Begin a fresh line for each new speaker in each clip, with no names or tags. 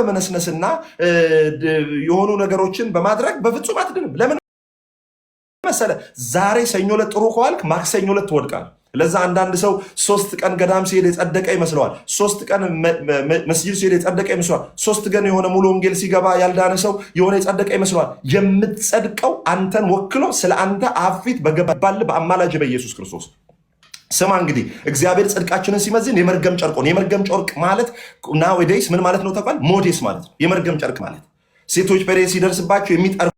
በመነስነስና የሆኑ ነገሮችን በማድረግ በፍጹም አትድንም። ለምን መሰለ? ዛሬ ሰኞ ዕለት ጥሩ ከዋልክ ማክሰኞ ዕለት ትወድቃል። ለዛ አንዳንድ ሰው 3 ቀን ገዳም ሲሄድ የጸደቀ ይመስለዋል። 3 ቀን መስጂድ ሲሄድ የጸደቀ ይመስለዋል። 3 ቀን የሆነ ሙሉ ወንጌል ሲገባ ያልዳነ ሰው የሆነ የጸደቀ ይመስለዋል። የምትጸድቀው አንተን ወክሎ ስለ አንተ አብ ፊት በገባልህ በአማላጅ በኢየሱስ ክርስቶስ። ስማ እንግዲህ፣ እግዚአብሔር ጽድቃችንን ሲመዝን የመርገም ጨርቅ ሆነ። የመርገም ጨርቅ ማለት nowadays ምን ማለት ነው ታውቃለህ? ሞዴስ ማለት ነው። የመርገም ጨርቅ ማለት ሴቶች period ሲደርስባቸው የሚጠርጉት።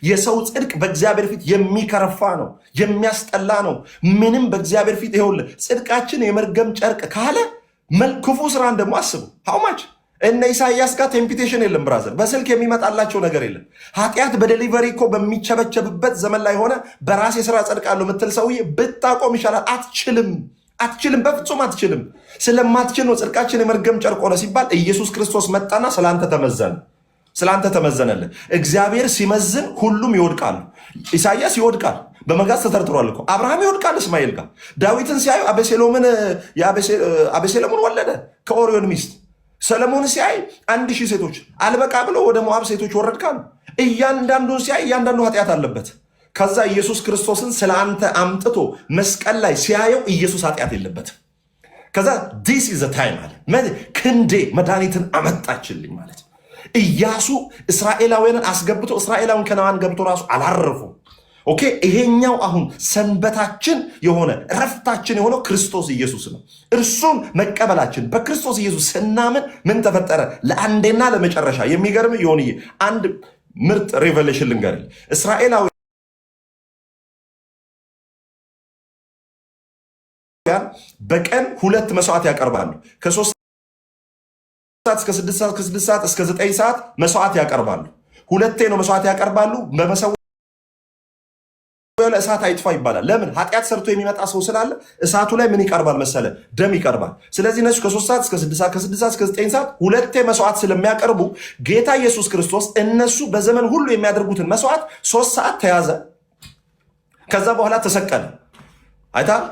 የሰው ጽድቅ በእግዚአብሔር ፊት የሚከረፋ ነው፣ የሚያስጠላ ነው። ምንም በእግዚአብሔር ፊት፣ ይኸውልህ፣ ጽድቃችን የመርገም ጨርቅ ካለ ክፉ ስራን ደግሞ አስቡ። How much? እነ ኢሳያስ ጋር temptation የለም brother፣ በስልክ የሚመጣላቸው ነገር የለም። ኃጢአት በ delivery እኮ በሚቸበቸብበት ዘመን ላይ ሆነ በራሴ ስራ ጸድቃለሁ የምትል ሰውዬ ብታቆም ይሻላል። አትችልም፣ አትችልም፣ በፍጹም አትችልም። ስለማትችል ነው ጽድቃችን የመርገም ጨርቅ ሆነ ሲባል ኢየሱስ ክርስቶስ መጣና ስለአንተ ተመዘነ። ስለአንተ ተመዘነልህ። እግዚአብሔር ሲመዝን ሁሉም ይወድቃሉ። ኢሳያስ ይወድቃል፣ በመጋዝ ተተርትሯል እኮ። አብርሃም ይወድቃል እስማኤል ጋር። ዳዊትን ሲያዩ አቤሴሎምን ወለደ ከኦርዮን ሚስት። ሰለሞን ሲያይ 1000 ሴቶች አልበቃ ብሎ ወደ ሞዓብ ሴቶች ወረድካሉ። እያንዳንዱን ሲያይ እያንዳንዱ ኃጢአት አለበት። ከዛ ኢየሱስ ክርስቶስን ስለ አንተ አምጥቶ መስቀል ላይ ሲያየው ኢየሱስ ኃጢአት የለበትም። ከዛ this is the time አለ፣ ክንዴ መድኃኒትን አመጣችልኝ ማለት። ኢያሱ እስራኤላውያንን አስገብቶ እስራኤላውያን ከነዓን ገብቶ ራሱ አላረፉም። Okay፣ ይሄኛው አሁን ሰንበታችን የሆነ፣ ረፍታችን የሆነው ክርስቶስ ኢየሱስ ነው። እርሱን መቀበላችን፣ በክርስቶስ ኢየሱስ ስናምን ምን ተፈጠረ? ለአንዴና ለመጨረሻ። የሚገርም የሆንዬ አንድ ምርጥ revelation ልንገርህ። እስራኤላውያን በቀን ሁለት መስዋዕት ያቀርባሉ። ከ3 ሰዓት እስከ 6 ሰዓት፣ ከ6 ሰዓት እስከ 9 ሰዓት መስዋዕት ያቀርባሉ። ሁለቴ ነው መስዋዕት ያቀርባሉ። በመሰዊያው ላይ እሳት አይጥፋ ይባላል። ለምን? ኃጢአት ሰርቶ የሚመጣ ሰው ስላለ እሳቱ ላይ ምን ይቀርባል መሰለ? ደም ይቀርባል። ስለዚህ እነሱ ከ3 ሰዓት እስከ 6 ሰዓት፣ ከ6 ሰዓት እስከ 9 ሰዓት ሁለቴ መስዋዕት ስለሚያቀርቡ ጌታ ኢየሱስ ክርስቶስ እነሱ በዘመን ሁሉ የሚያደርጉትን መስዋዕት 3 ሰዓት ተያዘ። ከዛ በኋላ ተሰቀለ። አይታል፣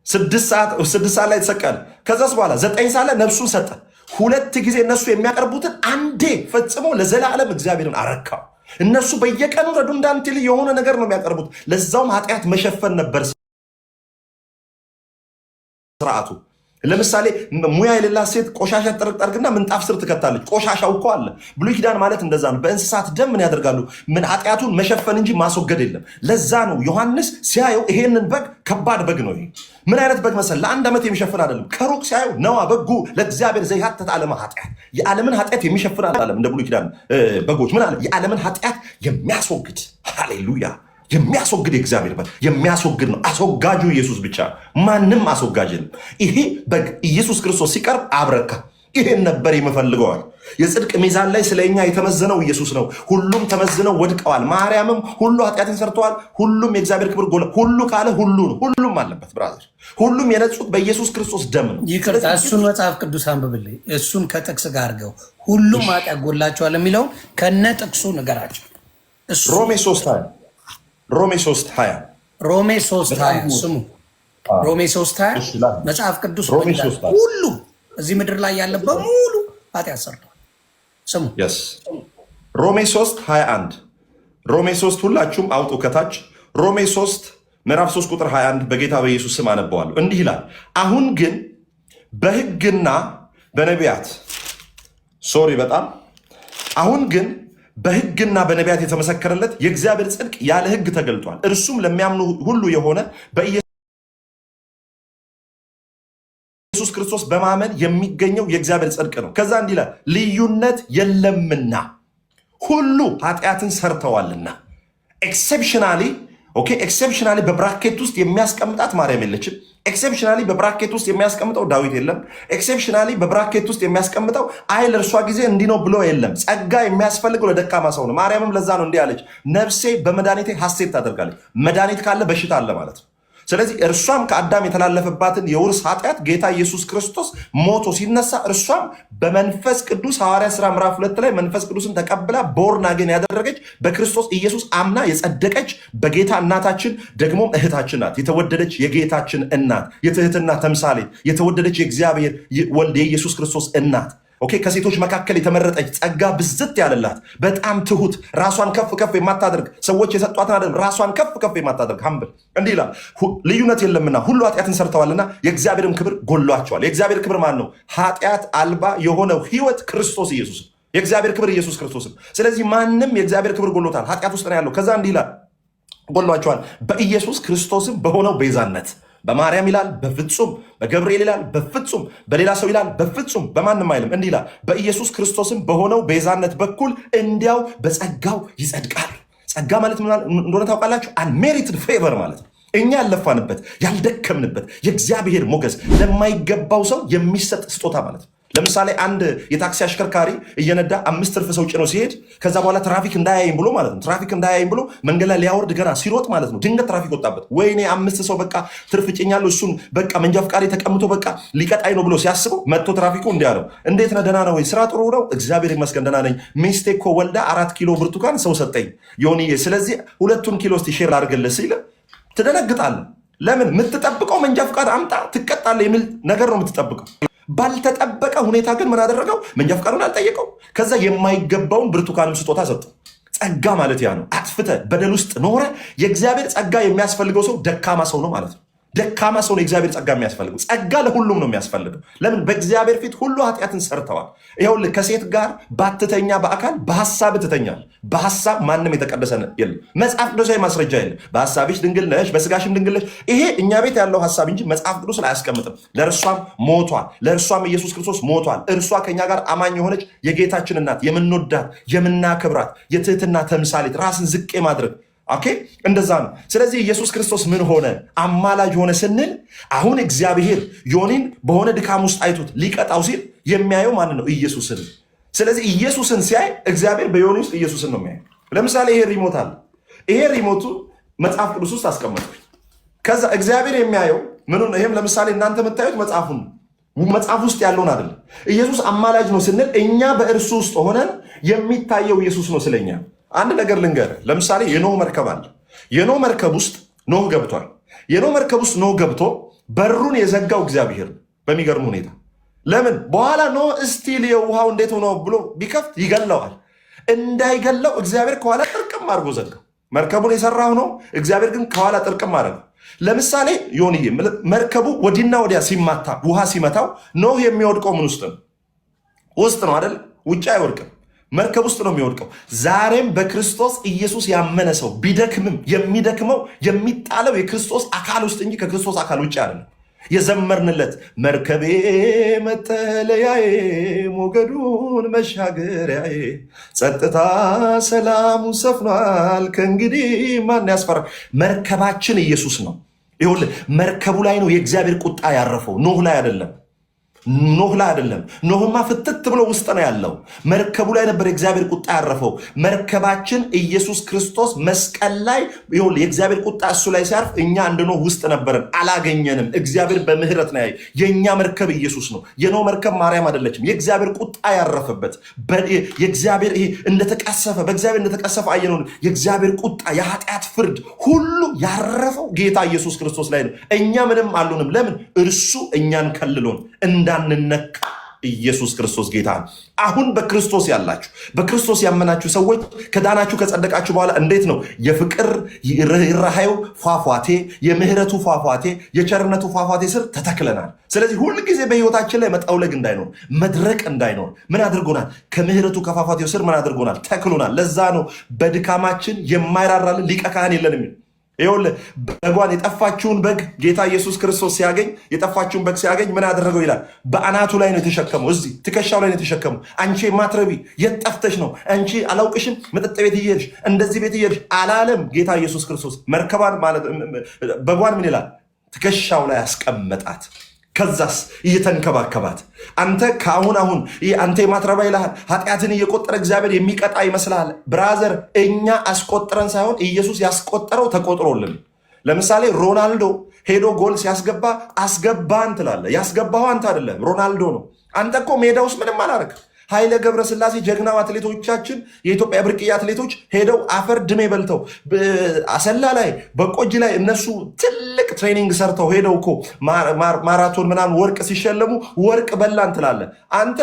6 ሰዓት 6 ሰዓት ላይ ተሰቀለ። ከዛስ በኋላ 9 ሰዓት ላይ ነፍሱን ሰጠ። ሁለት ጊዜ እነሱ የሚያቀርቡትን አንዴ ፈጽሞ ለዘላለም እግዚአብሔርን አረካው። እነሱ በየቀኑ redundantly የሆነ ነገር ነው የሚያቀርቡት። ለዛውም ኃጢአት መሸፈን ነበር ስርዓቱ። ለምሳሌ ሙያ የሌላት ሴት ቆሻሻ ጠርግና ምንጣፍ ስር ትከታለች። ቆሻሻው እኮ አለ። ብሉይ ኪዳን ማለት እንደዛ ነው። በእንስሳት ደም ምን ያደርጋሉ? ምን ኃጢአቱን መሸፈን እንጂ ማስወገድ የለም። ለዛ ነው ዮሐንስ ሲያየው ይሄንን በግ፣ ከባድ በግ ነው። ይሄ ምን አይነት በግ መሰል? ለአንድ ዓመት የሚሸፍን አይደለም። ከሩቅ ሲያየው ነዋ በጉ ለእግዚአብሔር ዘያሐትት ዓለመ ኃጢአት፣ የዓለምን ኃጢአት የሚሸፍን አላለም። እንደ ብሉይ ኪዳን በጎች ምን አለ? የዓለምን ኃጢአት የሚያስወግድ፣ ሃሌሉያ፣ የሚያስወግድ የእግዚአብሔር በግ፣ የሚያስወግድ ነው። አስወጋጁ ኢየሱስ ብቻ፣ ማንም አስወጋጅ የለም። ይሄ በግ ኢየሱስ ክርስቶስ ሲቀርብ አብረካ። ይሄን ነበር የምፈልገዋል። የጽድቅ ሚዛን ላይ ስለ እኛ የተመዘነው ኢየሱስ ነው። ሁሉም ተመዝነው ወድቀዋል። ማርያምም ሁሉ ኃጢአትን ሰርተዋል። ሁሉም የእግዚአብሔር ክብር ጎለ ሁሉ ካለ ሁሉ ነው። ሁሉም አለበት brother። ሁሉም የነጹት በኢየሱስ ክርስቶስ ደም ነው።
ይቅርታ፣
ስለዚህ
እሱን መጽሐፍ ቅዱስ አንብብልኝ። እሱን ከጥቅስ ጋር አድርገው ሁሉም ኃጢአት ጎላቸዋል የሚለውን ከነ ጥቅሱ ንገራቸው። እሱ
ሮሜ 3:20፣ ሮሜ 3:20።
ሮሜ 3
በጣም
20። ስሙ፣ ሮሜ 3:20።
እሺ፣ ላክ።
መጽሐፍ ቅዱስ
ሮሜ
ምን ይላል?
3:20።
ሁሉም እዚህ ምድር ላይ ያለ በሙሉ ኃጢአት ሰርቷል። ስሙ።
Yes፣ ሮሜ 3 21፣ ሮሜ 3፣ ሁላችሁም አውጡ ከታች። ሮሜ 3 ምዕራፍ 3 ቁጥር 21፣ በጌታ በኢየሱስ ስም አነበዋለሁ። እንዲህ ይላል፣ አሁን ግን በሕግና በነቢያት፣ sorry በጣም፣ አሁን ግን በሕግና በነቢያት የተመሰከረለት የእግዚአብሔር ጽድቅ ያለ ሕግ ተገልጧል። እርሱም ለሚያምኑ ሁሉ የሆነ በኢየሱስ ክርስቶስ በማመን የሚገኘው የእግዚአብሔር ጽድቅ ነው። ከዛ እንዲህ ይላል፣ ልዩነት የለምና ሁሉ ኃጢአትን ሰርተዋልና። Exceptionally, okay፣ exceptionally በ bracket ውስጥ የሚያስቀምጣት ማርያም የለችም። Exceptionally በ bracket ውስጥ የሚያስቀምጠው ዳዊት የለም። Exceptionally በ bracket ውስጥ የሚያስቀምጠው አይ ለእርሷ ጊዜ እንዲህ ነው ብሎ የለም። ጸጋ የሚያስፈልገው ለደካማ ሰው ነው። ማርያምም ለዛ ነው እንዲህ አለች፣ ነፍሴ በመድኃኒቴ ሐሴት ታደርጋለች። መድኃኒት ካለ በሽታ አለ ማለት ነው። ስለዚህ እርሷም ከአዳም የተላለፈባትን የውርስ ኃጢአት ጌታ ኢየሱስ ክርስቶስ ሞቶ ሲነሳ እርሷም በመንፈስ ቅዱስ ሐዋርያ ሥራ ምዕራፍ 2 ላይ መንፈስ ቅዱስን ተቀብላ born again ያደረገች፣ በክርስቶስ ኢየሱስ አምና የጸደቀች በጌታ እናታችን ደግሞም እህታችን ናት። የተወደደች የጌታችን እናት፣ የትህትና ተምሳሌት፣ የተወደደች የእግዚአብሔር ወልድ የኢየሱስ ክርስቶስ እናት፣ okay፣ ከሴቶች መካከል የተመረጠች፣ ጸጋ ብዝት ያለላት፣ በጣም ትሁት፣ ራሷን ከፍ ከፍ የማታደርግ፣ ሰዎች የሰጧትን አይደለም፣ ራሷን ከፍ ከፍ የማታደርግ፣ humble። እንዲህ ይላል፣ ልዩነት የለምና ሁሉ ኃጢአትን ሰርተዋልና የእግዚአብሔርም ክብር ጎሏቸዋል። የእግዚአብሔር ክብር ማን ነው? ኃጢአት አልባ የሆነው ህይወት ክርስቶስ ኢየሱስ ነው። የእግዚአብሔር ክብር ኢየሱስ ክርስቶስ ነው። ስለዚህ ማንም የእግዚአብሔር ክብር ጎሎታል፣ ኃጢአት ውስጥ ነው ያለው። ከዛ እንዲህ ይላል፣ ጎሏቸዋል፣ በኢየሱስ ክርስቶስም በሆነው ቤዛነት። በማርያም ይላል? በፍጹም። በገብርኤል ይላል? በፍጹም። በሌላ ሰው ይላል? በፍጹም። በማንም አይልም። እንዲህ ይላል፣ በኢየሱስ ክርስቶስም በሆነው ቤዛነት በኩል እንዲያው በጸጋው ይጸድቃል። ጸጋ ማለት ምን እንደሆነ ታውቃላችሁ? Unmerited favor ማለት ነው። እኛ ያልለፋንበት፣ ያልደከምንበት የእግዚአብሔር ሞገስ ለማይገባው ሰው የሚሰጥ ስጦታ ማለት ነው። ለምሳሌ አንድ የታክሲ አሽከርካሪ እየነዳ አምስት ትርፍ ሰው ጭኖ ሲሄድ ከዛ በኋላ ትራፊክ እንዳያየኝ ብሎ ማለት ነው፣ ትራፊክ እንዳያየኝ ብሎ መንገድ ላይ ሊያወርድ ገና ሲሮጥ ማለት ነው፣ ድንገት ትራፊክ ወጣበት። ወይኔ አምስት ሰው በቃ ትርፍ ጭኛለሁ፣ እሱን በቃ መንጃ ፈቃዴ ተቀምቶ በቃ ሊቀጣኝ ነው ብሎ ሲያስበው መጥቶ ትራፊኩ እንዲህ አለው፣ እንዴት ነህ? ደህና ነህ ወይ? ስራ ጥሩ ነው? እግዚአብሔር ይመስገን ደህና ነኝ። ሚስቴ እኮ ወልዳ 4 ኪሎ ብርቱካን ሰው ሰጠኝ ዮኒዬ፣ ስለዚህ 2ቱን ኪሎ እስቲ share ላድርግልህ ሲል ትደነግጣለህ። ለምን? የምትጠብቀው መንጃ ፈቃድ አምጣ ትቀጣለህ የሚል ነገር ነው የምትጠብቀው። ባልተጠበቀ ሁኔታ ግን ምን አደረገው? መንጃ ፈቃዱን አልጠየቀው። ከዛ የማይገባውን ብርቱካንም ስጦታ ሰጠው። ጸጋ ማለት ያ ነው። አጥፍተህ በደል ውስጥ ኖረህ የእግዚአብሔር ጸጋ የሚያስፈልገው ሰው ደካማ ሰው ነው ማለት ነው። ደካማ ሰው ነው የእግዚአብሔር ጸጋ የሚያስፈልገው። ጸጋ ለሁሉም ነው የሚያስፈልገው። ለምን? በእግዚአብሔር ፊት ሁሉ ኃጢአትን ሰርተዋል። ይኸውልህ ከሴት ጋር ባትተኛ በአካል በሀሳብ ትተኛል። በሀሳብ ማንም የተቀደሰ የለም። መጽሐፍ ቅዱሳዊ ማስረጃ የለም። በሀሳብሽ ድንግል ነሽ፣ በስጋሽም ድንግል ነሽ። ይሄ እኛ ቤት ያለው ሀሳብ እንጂ መጽሐፍ ቅዱስ ላይ አያስቀምጥም። ለእርሷም ሞቷል። ለእርሷም ኢየሱስ ክርስቶስ ሞቷል። እርሷ ከኛ ጋር አማኝ የሆነች የጌታችን እናት፣ የምንወዳት፣ የምናከብራት፣ የትህትና ተምሳሌት፣ ራስን ዝቅ የማድረግ፣ okay፣ እንደዛ ነው። ስለዚህ ኢየሱስ ክርስቶስ ምን ሆነ? አማላጅ ሆነ ስንል አሁን እግዚአብሔር ዮኒን በሆነ ድካም ውስጥ አይቶት ሊቀጣው ሲል የሚያየው ማንን ነው? ኢየሱስን። ስለዚህ ኢየሱስን ሲያይ እግዚአብሔር በዮኒ ውስጥ ኢየሱስን ነው የሚያየው። ለምሳሌ ይሄ remote አለ። ይሄ remote ኡ መጽሐፍ ቅዱስ ውስጥ አስቀመጥኩኝ። ከዛ እግዚአብሔር የሚያየው ምኑን? ይሄም ለምሳሌ እናንተ የምታዩት መጽሐፉን ነው። መጽሐፍ ውስጥ ያለውን አይደለም። ኢየሱስ አማላጅ ነው ስንል እኛ በእርሱ ውስጥ ሆነን የሚታየው ኢየሱስ ነው ስለኛ። አንድ ነገር ልንገር። ለምሳሌ የኖህ መርከብ አለ። የኖህ መርከብ ውስጥ ኖህ ገብቷል። የኖህ መርከብ ውስጥ ኖህ ገብቶ በሩን የዘጋው እግዚአብሔር ነው። በሚገርም ሁኔታ ለምን? በኋላ ኖህ እስቲ የውሃው እንዴት ሆኖ ብሎ ቢከፍት ይገለዋል። እንዳይገለው እግዚአብሔር ከኋላ ጥርቅም አድርጎ ዘጋው። መርከቡን የሰራው ነው። እግዚአብሔር ግን ከኋላ ጥርቅም አደረገው። ለምሳሌ ዮንዬ መርከቡ ወዲና ወዲያ ሲማታ፣ ውሃ ሲመታው ኖህ የሚወድቀው ምን ውስጥ ነው? ውስጥ ነው አይደል? ውጭ አይወድቅም። መርከብ ውስጥ ነው የሚወድቀው። ዛሬም በክርስቶስ ኢየሱስ ያመነ ሰው ቢደክምም የሚደክመው፣ የሚጣለው የክርስቶስ አካል ውስጥ እንጂ ከክርስቶስ አካል ውጭ አይደለም። የዘመርንለት መርከቤ መጠለያዬ፣ ሞገዱን መሻገሪያዬ፣ ጸጥታ ሰላሙ ሰፍኗል፣ ከእንግዲህ ማን ያስፈራል? መርከባችን ኢየሱስ ነው። ይኸውልህ መርከቡ ላይ ነው የእግዚአብሔር ቁጣ ያረፈው፣ ኖህ ላይ አይደለም። ኖህ ላይ አይደለም። ኖህማ ፍትት ብሎ ውስጥ ነው ያለው። መርከቡ ላይ ነበር የእግዚአብሔር ቁጣ ያረፈው። መርከባችን ኢየሱስ ክርስቶስ መስቀል ላይ ይኸውልህ የእግዚአብሔር ቁጣ እሱ ላይ ሲያርፍ እኛ እንደ ኖህ ውስጥ ነበርን፣ አላገኘንም። እግዚአብሔር በምህረት ነው ያየ። የእኛ መርከብ ኢየሱስ ነው። የኖህ መርከብ ማርያም አይደለችም። የእግዚአብሔር ቁጣ ያረፈበት የእግዚአብሔር ይሄ እንደተቀሰፈ፣ በእግዚአብሔር እንደተቀሰፈ አየነው። የእግዚአብሔር ቁጣ፣ የኃጢአት ፍርድ ሁሉ ያረፈው ጌታ ኢየሱስ ክርስቶስ ላይ ነው። እኛ ምንም አልሆንም። ለምን? እርሱ እኛን ከልሎን እንዳንነካ። ኢየሱስ ክርስቶስ ጌታ ነው። አሁን በክርስቶስ ያላችሁ፣ በክርስቶስ ያመናችሁ ሰዎች ከዳናችሁ፣ ከጸደቃችሁ በኋላ እንዴት ነው? የፍቅር ርኅራኄው ፏፏቴ፣ የምህረቱ ፏፏቴ፣ የቸርነቱ ፏፏቴ ስር ተተክለናል። ስለዚህ ሁልጊዜ በህይወታችን ላይ መጠውለግ እንዳይኖር፣ መድረቅ እንዳይኖር ምን አድርጎናል? ከምህረቱ ከፏፏቴው ስር ምን አድርጎናል? ተክሎናል። ለዛ ነው በድካማችን የማይራራልን ሊቀ ካህን የለንም። ይኸውልህ በጓን የጠፋችውን በግ ጌታ ኢየሱስ ክርስቶስ ሲያገኝ፣ የጠፋችውን በግ ሲያገኝ ምን አደረገው ይላል? በአናቱ ላይ ነው የተሸከመው፣ እዚህ ትከሻው ላይ ነው የተሸከመው። አንቺ የማትረቢ የት ጠፍተሽ ነው? አንቺ አላውቅሽም፣ መጠጥ ቤት እየሄድሽ፣ እንደዚህ ቤት እየሄድሽ አላለም ጌታ ኢየሱስ ክርስቶስ። መርከቧን ማለት በጓን ምን ይላል? ትከሻው ላይ አስቀመጣት። ከዛስ እየተንከባከባት አንተ ከአሁን አሁን ይህ አንተ የማትረባ ይልሃል። ኃጢአትን እየቆጠረ እግዚአብሔር የሚቀጣ ይመስልሃል። Brother፣ እኛ አስቆጥረን ሳይሆን ኢየሱስ ያስቆጠረው ተቆጥሮልን። ለምሳሌ ሮናልዶ ሄዶ ጎል ሲያስገባ አስገባን ትላለህ። ያስገባው አንተ አይደለም፣ ሮናልዶ ነው። አንተ እኮ ሜዳ ውስጥ ምንም አላረግም። ኃይለ ገብረስላሴ ጀግናው አትሌቶቻችን፣ የኢትዮጵያ ብርቅዬ አትሌቶች ሄደው አፈር ድሜ በልተው አሰላ ላይ፣ በቆጂ ላይ እነሱ ትልቅ training ሰርተው ሄደው እኮ ማራቶን ምናምን ወርቅ ሲሸለሙ ወርቅ በላን ትላለህ። አንተ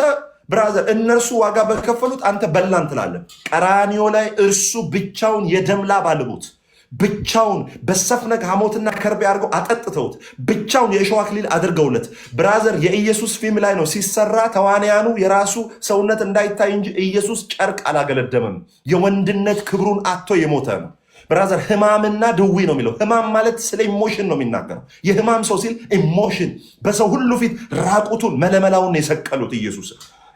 brother፣ እነርሱ ዋጋ በከፈሉት አንተ በላን ትላለህ። ቀራኒዮ ላይ እርሱ ብቻውን የደም ላብ አልቦት፣ ብቻውን በሰፍነግ ሐሞትና ከርቤ አድርገው አጠጥተውት፣ ብቻውን የእሾህ አክሊል አድርገውለት። Brother፣ የኢየሱስ ፊልም ላይ ነው ሲሰራ ተዋንያኑ የራሱ ሰውነት እንዳይታይ እንጂ ኢየሱስ ጨርቅ አላገለደመም። የወንድነት ክብሩን አጥቶ የሞተ ነው። Brother፣ ህማምና ድዊ ነው የሚለው። ህማም ማለት ስለ emotion ነው የሚናገረው። የህማም ሰው ሲል emotion፣ በሰው ሁሉ ፊት ራቁቱን መለመላውን የሰቀሉት ኢየሱስ።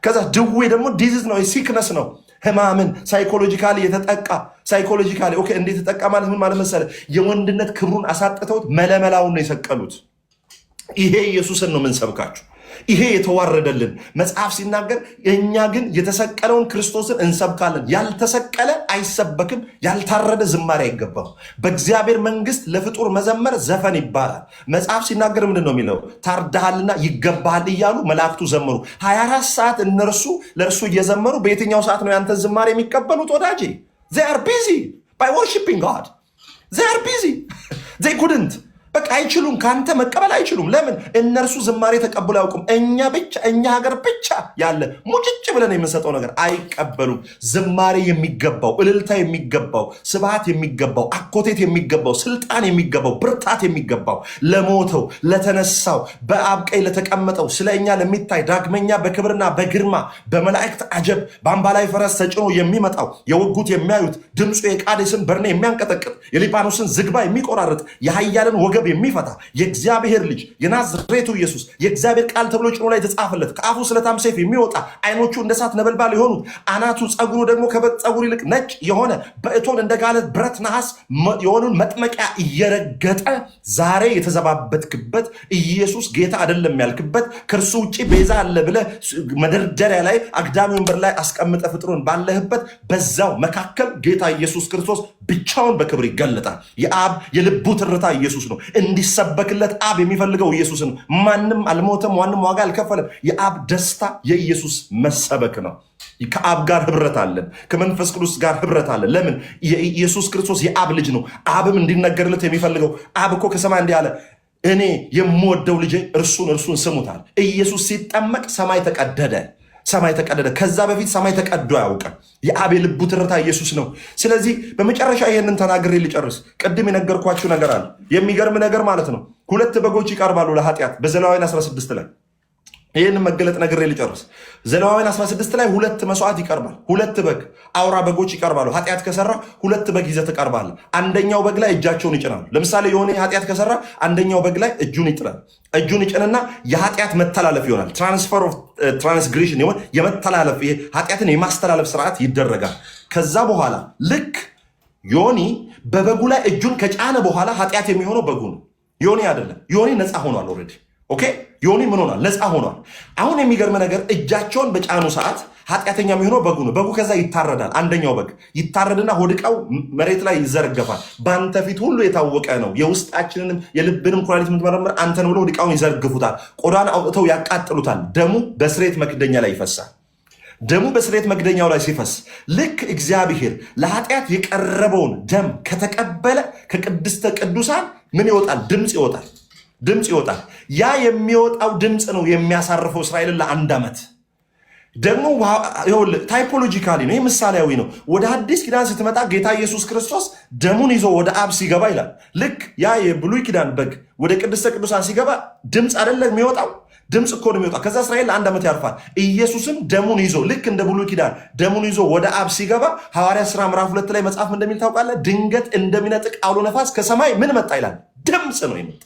ከዛ ድዌ ደግሞ disease ነው፣ sickness ነው። ህማምን psychologically የተጠቃ፣ psychologically okay። እንዴት የተጠቃ ማለት ምን ማለት መሰለህ? የወንድነት ክብሩን አሳጥተውት መለመላውን ነው የሰቀሉት። ይሄ ኢየሱስን ነው የምንሰብካችሁ። ይሄ የተዋረደልን መጽሐፍ ሲናገር እኛ ግን የተሰቀለውን ክርስቶስን እንሰብካለን። ያልተሰቀለ አይሰበክም፣ ያልታረደ ዝማሬ አይገባም። በእግዚአብሔር መንግስት ለፍጡር መዘመር ዘፈን ይባላል። መጽሐፍ ሲናገር ምንድን ነው የሚለው? ታርደሃልና ይገባሃል እያሉ መላእክቱ ዘመሩ። 24 ሰዓት እነርሱ ለእርሱ እየዘመሩ በየትኛው ሰዓት ነው ያንተን ዝማሬ የሚቀበሉት? ወዳጄ፣ they are busy by worshiping God. They are busy. They couldn't፣ በቃ አይችሉም። ከአንተ መቀበል አይችሉም። ለምን? እነርሱ ዝማሬ ተቀብለው አያውቁም። እኛ ብቻ፣ እኛ ሀገር ብቻ ያለ ሙጭጭ ብለን የምንሰጠው ነገር አይቀበሉም። ዝማሬ የሚገባው፣ እልልታ የሚገባው፣ ስብሐት የሚገባው፣ አኮቴት የሚገባው፣ ስልጣን የሚገባው፣ ብርታት የሚገባው ለሞተው፣ ለተነሳው፣ በአብ ቀኝ ለተቀመጠው፣ ስለ እኛ ለሚታይ፣ ዳግመኛ በክብርና በግርማ በመላእክት አጀብ በአምባላይ ፈረስ ተጭኖ የሚመጣው፣ የወጉት የሚያዩት፣ ድምፁ የቃዴስን በርኔ የሚያንቀጠቅጥ፣ የሊባኖስን ዝግባ የሚቆራርጥ፣ የኃያላንን ወገብ የሚፈታ፣ የእግዚአብሔር ልጅ የናዝሬቱ ኢየሱስ፣ የእግዚአብሔር ቃል ተብሎ ጭኑ ላይ የተጻፈለት፣ ከአፉ ስለታም ሰይፍ የሚወጣ፣ አይኖቹ እንደ እሳት ነበልባል የሆኑት፣ አናቱ ፀጉሩ ደግሞ ከበግ ፀጉር ይልቅ ነጭ የሆነ፣ በእቶን እንደጋለ ብረት ነሐስ የሆነውን መጥመቂያ እየረገጠ ዛሬ የተዘባበትክበት፣ ኢየሱስ ጌታ አይደለም ያልክበት፣ ከእርሱ ውጭ ቤዛ አለ ብለህ መደርደሪያ ላይ አግዳሚ ወንበር ላይ አስቀምጠህ ፍጥሩን ባለህበት በዛው መካከል ጌታ ኢየሱስ ክርስቶስ ብቻውን በክብር ይገለጣል። የአብ የልቡ ትርታ ኢየሱስ ነው። እንዲሰበክለት አብ የሚፈልገው ኢየሱስ ነው። ማንም አልሞተም፣ ማንም ዋጋ አልከፈለም። የአብ ደስታ የኢየሱስ መሰበክ ነው። ከአብ ጋር ህብረት አለን። ከመንፈስ ቅዱስ ጋር ህብረት አለን። ለምን? የኢየሱስ ክርስቶስ የአብ ልጅ ነው። አብም እንዲነገርለት የሚፈልገው፣ አብ እኮ ከሰማይ እንዲህ አለ፣ እኔ የምወደው ልጄ እርሱን እርሱን ስሙታል። ኢየሱስ ሲጠመቅ ሰማይ ተቀደደ። ሰማይ ተቀደደ። ከዛ በፊት ሰማይ ተቀዶ አያውቅም። የአብ የልቡ ትርታ ኢየሱስ ነው። ስለዚህ በመጨረሻ ይህንን ተናግሬ ልጨርስ። ቅድም የነገርኳችሁ ነገር አለ። የሚገርም ነገር ማለት ነው። ሁለት በጎች ይቀርባሉ ለኃጢአት በዘሌዋውያን 16 ላይ። ይህንን መገለጥ ነግሬ ልጨርስ። ዘሌዋውያን 16 ላይ ሁለት መስዋዕት ይቀርባል። ሁለት በግ፣ አውራ በጎች ይቀርባሉ። ኃጢአት ከሰራ ሁለት በግ ይዘህ ትቀርባለህ። አንደኛው በግ ላይ እጃቸውን ይጭናሉ። ለምሳሌ የሆነ ኃጢአት ከሰራ አንደኛው በግ ላይ እጁን ይጥላል። እጁን ይጭንና የኃጢአት መተላለፍ ይሆናል። Transfer of transgression ይሆን፣ የመተላለፍ፣ ይሄ ኃጢአትን የማስተላለፍ ስርዓት ይደረጋል። ከዛ በኋላ ልክ ዮኒ በበጉ ላይ እጁን ከጫነ በኋላ ኃጢአት የሚሆነው በጉ ነው፣ ዮኒ አይደለም። ዮኒ ነፃ ሆኗል already። Okay፣ ዮኒ ምን ሆኗል? ነፃ ሆኗል። አሁን የሚገርም ነገር እጃቸውን በጫኑ ሰዓት ኃጢአተኛ የሚሆነው በጉ ነው። በጉ ከዛ ይታረዳል። አንደኛው በግ ይታረድና ሆድቃው መሬት ላይ ይዘረገፋል። በአንተ ፊት ሁሉ የታወቀ ነው፣ የውስጣችንንም የልብንም ኩላሊት የምትመረምር አንተን ብሎ ሆድቃውን ይዘርግፉታል። ቆዳን አውጥተው ያቃጥሉታል። ደሙ በስርየት መክደኛ ላይ ይፈሳል። ደሙ በስርየት መክደኛው ላይ ሲፈስ ልክ እግዚአብሔር ለኃጢአት የቀረበውን ደም ከተቀበለ ከቅድስተ ቅዱሳን ምን ይወጣል? ድምፅ ይወጣል። ድምፅ ይወጣል። ያ የሚወጣው ድምፅ ነው የሚያሳርፈው እስራኤልን ለአንድ ዓመት። ደግሞ typologically ነው፣ ይህ ምሳሌያዊ ነው። ወደ አዲስ ኪዳን ስትመጣ ጌታ ኢየሱስ ክርስቶስ ደሙን ይዞ ወደ አብ ሲገባ ይላል። ልክ ያ የብሉይ ኪዳን በግ ወደ ቅድስተ ቅዱሳን ሲገባ ድምፅ አይደለም የሚወጣው? ድምፅ እኮ ነው የሚወጣው። ከዛ እስራኤል ለአንድ ዓመት ያርፋል። ኢየሱስም ደሙን ይዞ ልክ እንደ ብሉይ ኪዳን ደሙን ይዞ ወደ አብ ሲገባ ሐዋርያ ሥራ ምዕራፍ 2 ላይ መጽሐፍ እንደሚል ታውቃለህ። ድንገት እንደሚነጥቅ አውሎ ነፋስ ከሰማይ ምን መጣ ይላል? ድምፅ ነው የመጣ፣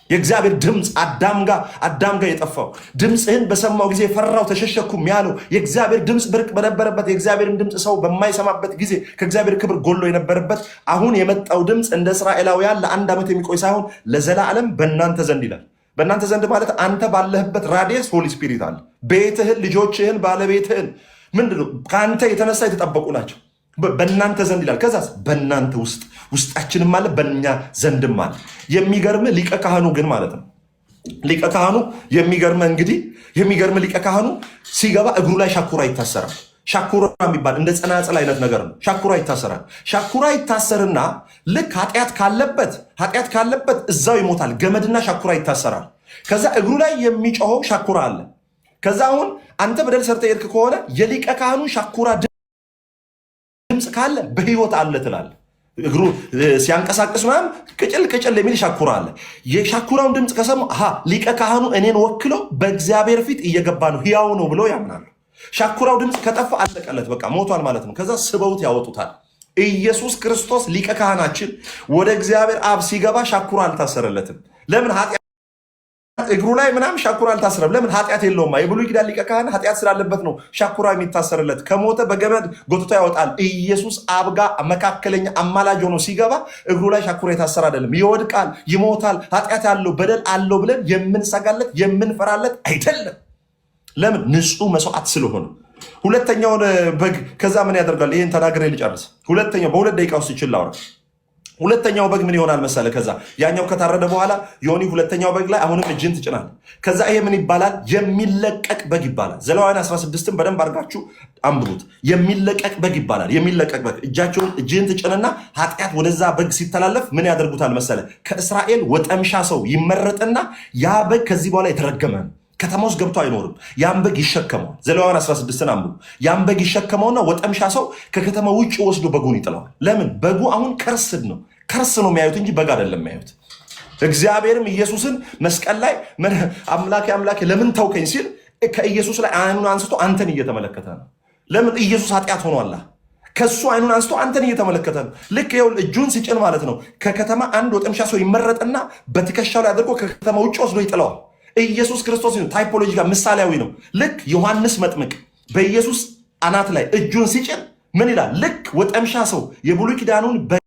የእግዚአብሔር ድምፅ። አዳም ጋር የጠፋው፣ ድምፅህን በሰማው ጊዜ ፈራው ተሸሸኩም ያለው የእግዚአብሔር ድምፅ ብርቅ በነበረበት፣ የእግዚአብሔርን ድምፅ ሰው በማይሰማበት ጊዜ ከእግዚአብሔር ክብር ጎሎ የነበረበት፣ አሁን የመጣው ድምፅ እንደ እስራኤላውያን ለአንድ ዓመት የሚቆይ ሳይሆን ለዘላለም በእናንተ ዘንድ ይላል። በእናንተ ዘንድ ማለት አንተ ባለህበት radius Holy Spirit አለ። ቤትህን፣ ልጆችህን፣ ባለቤትህን ምንድን ነው ከአንተ የተነሳ የተጠበቁ ናቸው። በእናንተ ዘንድ ይላል። ከዛስ በእናንተ ውስጥ፣ ውስጣችንም አለ፣ በእኛ ዘንድም አለ። የሚገርም ሊቀ ካህኑ ግን ማለት ነው፣ ሊቀ ካህኑ የሚገርም፣ እንግዲህ የሚገርም ሊቀ ካህኑ ሲገባ እግሩ ላይ ሻኩራ ይታሰራል። ሻኩራ የሚባል እንደ ጸናጽል አይነት ነገር ነው። ሻኩራ ይታሰራል። ሻኩራ ይታሰርና ልክ ኃጢአት ካለበት እዛው ይሞታል። ገመድና ሻኩራ ይታሰራል። ከዛ እግሩ ላይ የሚጮኸው ሻኩራ አለ። ከዛ አሁን አንተ በደል ሰርተህ የሄድክ ከሆነ የሊቀ ካህኑ ሻኩራ ድምፅ ካለ በህይወት አለ ትላለህ። እግሩ ሲያንቀሳቅስ ምናምን ቅጭል ቅጭል የሚል ሻኩራ አለ። የሻኩራውን ድምፅ ከሰሙ አሃ ሊቀ ካህኑ እኔን ወክሎ በእግዚአብሔር ፊት እየገባ ነው፣ ህያው ነው ብሎ ያምናሉ። ሻኩራው ድምፅ ከጠፋ አለቀለት፣ በቃ ሞቷል ማለት ነው። ከዛ ስበውት ያወጡታል። ኢየሱስ ክርስቶስ ሊቀ ካህናችን ወደ እግዚአብሔር አብ ሲገባ ሻኩራ አልታሰረለትም። ለምን? ኃጢአት እግሩ ላይ ምናምን ሻኩራ አልታሰረም። ለምን? ኃጢአት የለውማ። የብሉይ ኪዳን ሊቀ ካህን ኃጢአት ስላለበት ነው ሻኩራ የሚታሰርለት። ከሞተ በገመድ ጎትቶ ያወጣል። ኢየሱስ አብ ጋ መካከለኛ አማላጅ ሆኖ ሲገባ እግሩ ላይ ሻኩራ የታሰረ አይደለም። ይወድቃል፣ ይሞታል፣ ኃጢአት አለው፣ በደል አለው ብለን የምንሰጋለት የምንፈራለት አይደለም። ለምን? ንጹህ መስዋዕት ስለሆነ። ሁለተኛውን በግ ከዛ ምን ያደርጋል? ይህን ተናግሬ ልጨርስ። ሁለተኛው በ2 ደቂቃ ውስጥ ይችል ላውራ። ሁለተኛው በግ ምን ይሆናል መሰለ? ከዛ ያኛው ከታረደ በኋላ ዮኒ ሁለተኛው በግ ላይ አሁንም እጅን ትጭናል። ከዛ ይሄ ምን ይባላል? የሚለቀቅ በግ ይባላል። ዘሌዋውያን 16ን በደንብ አድርጋችሁ አንብቡት። የሚለቀቅ በግ ይባላል። የሚለቀቅ በግ እጃቸውን እጅህን ትጭንና ኃጢአት ወደዛ በግ ሲተላለፍ ምን ያደርጉታል መሰለ? ከእስራኤል ወጠምሻ ሰው ይመረጥና ያ በግ ከዚህ በኋላ የተረገመ ነው። ከተማ ውስጥ ገብቶ አይኖርም። ያን በግ ይሸከመዋል። ዘሌዋውያን 16ን አንብቡ። ያን በግ ይሸከመውና ወጠምሻ ሰው ከከተማ ውጭ ወስዶ በጉን ይጥለዋል። ለምን? በጉ አሁን cursed ነው። Curse ነው የሚያዩት እንጂ በግ አይደለም የሚያዩት። እግዚአብሔርም ኢየሱስን መስቀል ላይ አምላኬ አምላኬ ለምን ተውከኝ ሲል ከኢየሱስ ላይ አይኑን አንስቶ አንተን እየተመለከተ ነው። ለምን? ኢየሱስ ኃጢአት ሆኗላ። ከሱ አይኑን አንስቶ አንተን እየተመለከተ ነው። ልክ ይኸውልህ እጁን ሲጭን ማለት ነው። ከከተማ አንድ ወጠምሻ ሰው ይመረጥና በትከሻው ላይ አድርጎ ከከተማ ውጭ ወስዶ ይጥለዋል። ኢየሱስ ክርስቶስ typology ጋር ምሳሌያዊ ነው። ልክ ዮሐንስ መጥምቅ በኢየሱስ አናት ላይ እጁን ሲጭን ምን ይላል? ልክ ወጠምሻ ሰው የብሉይ ኪዳኑን በግ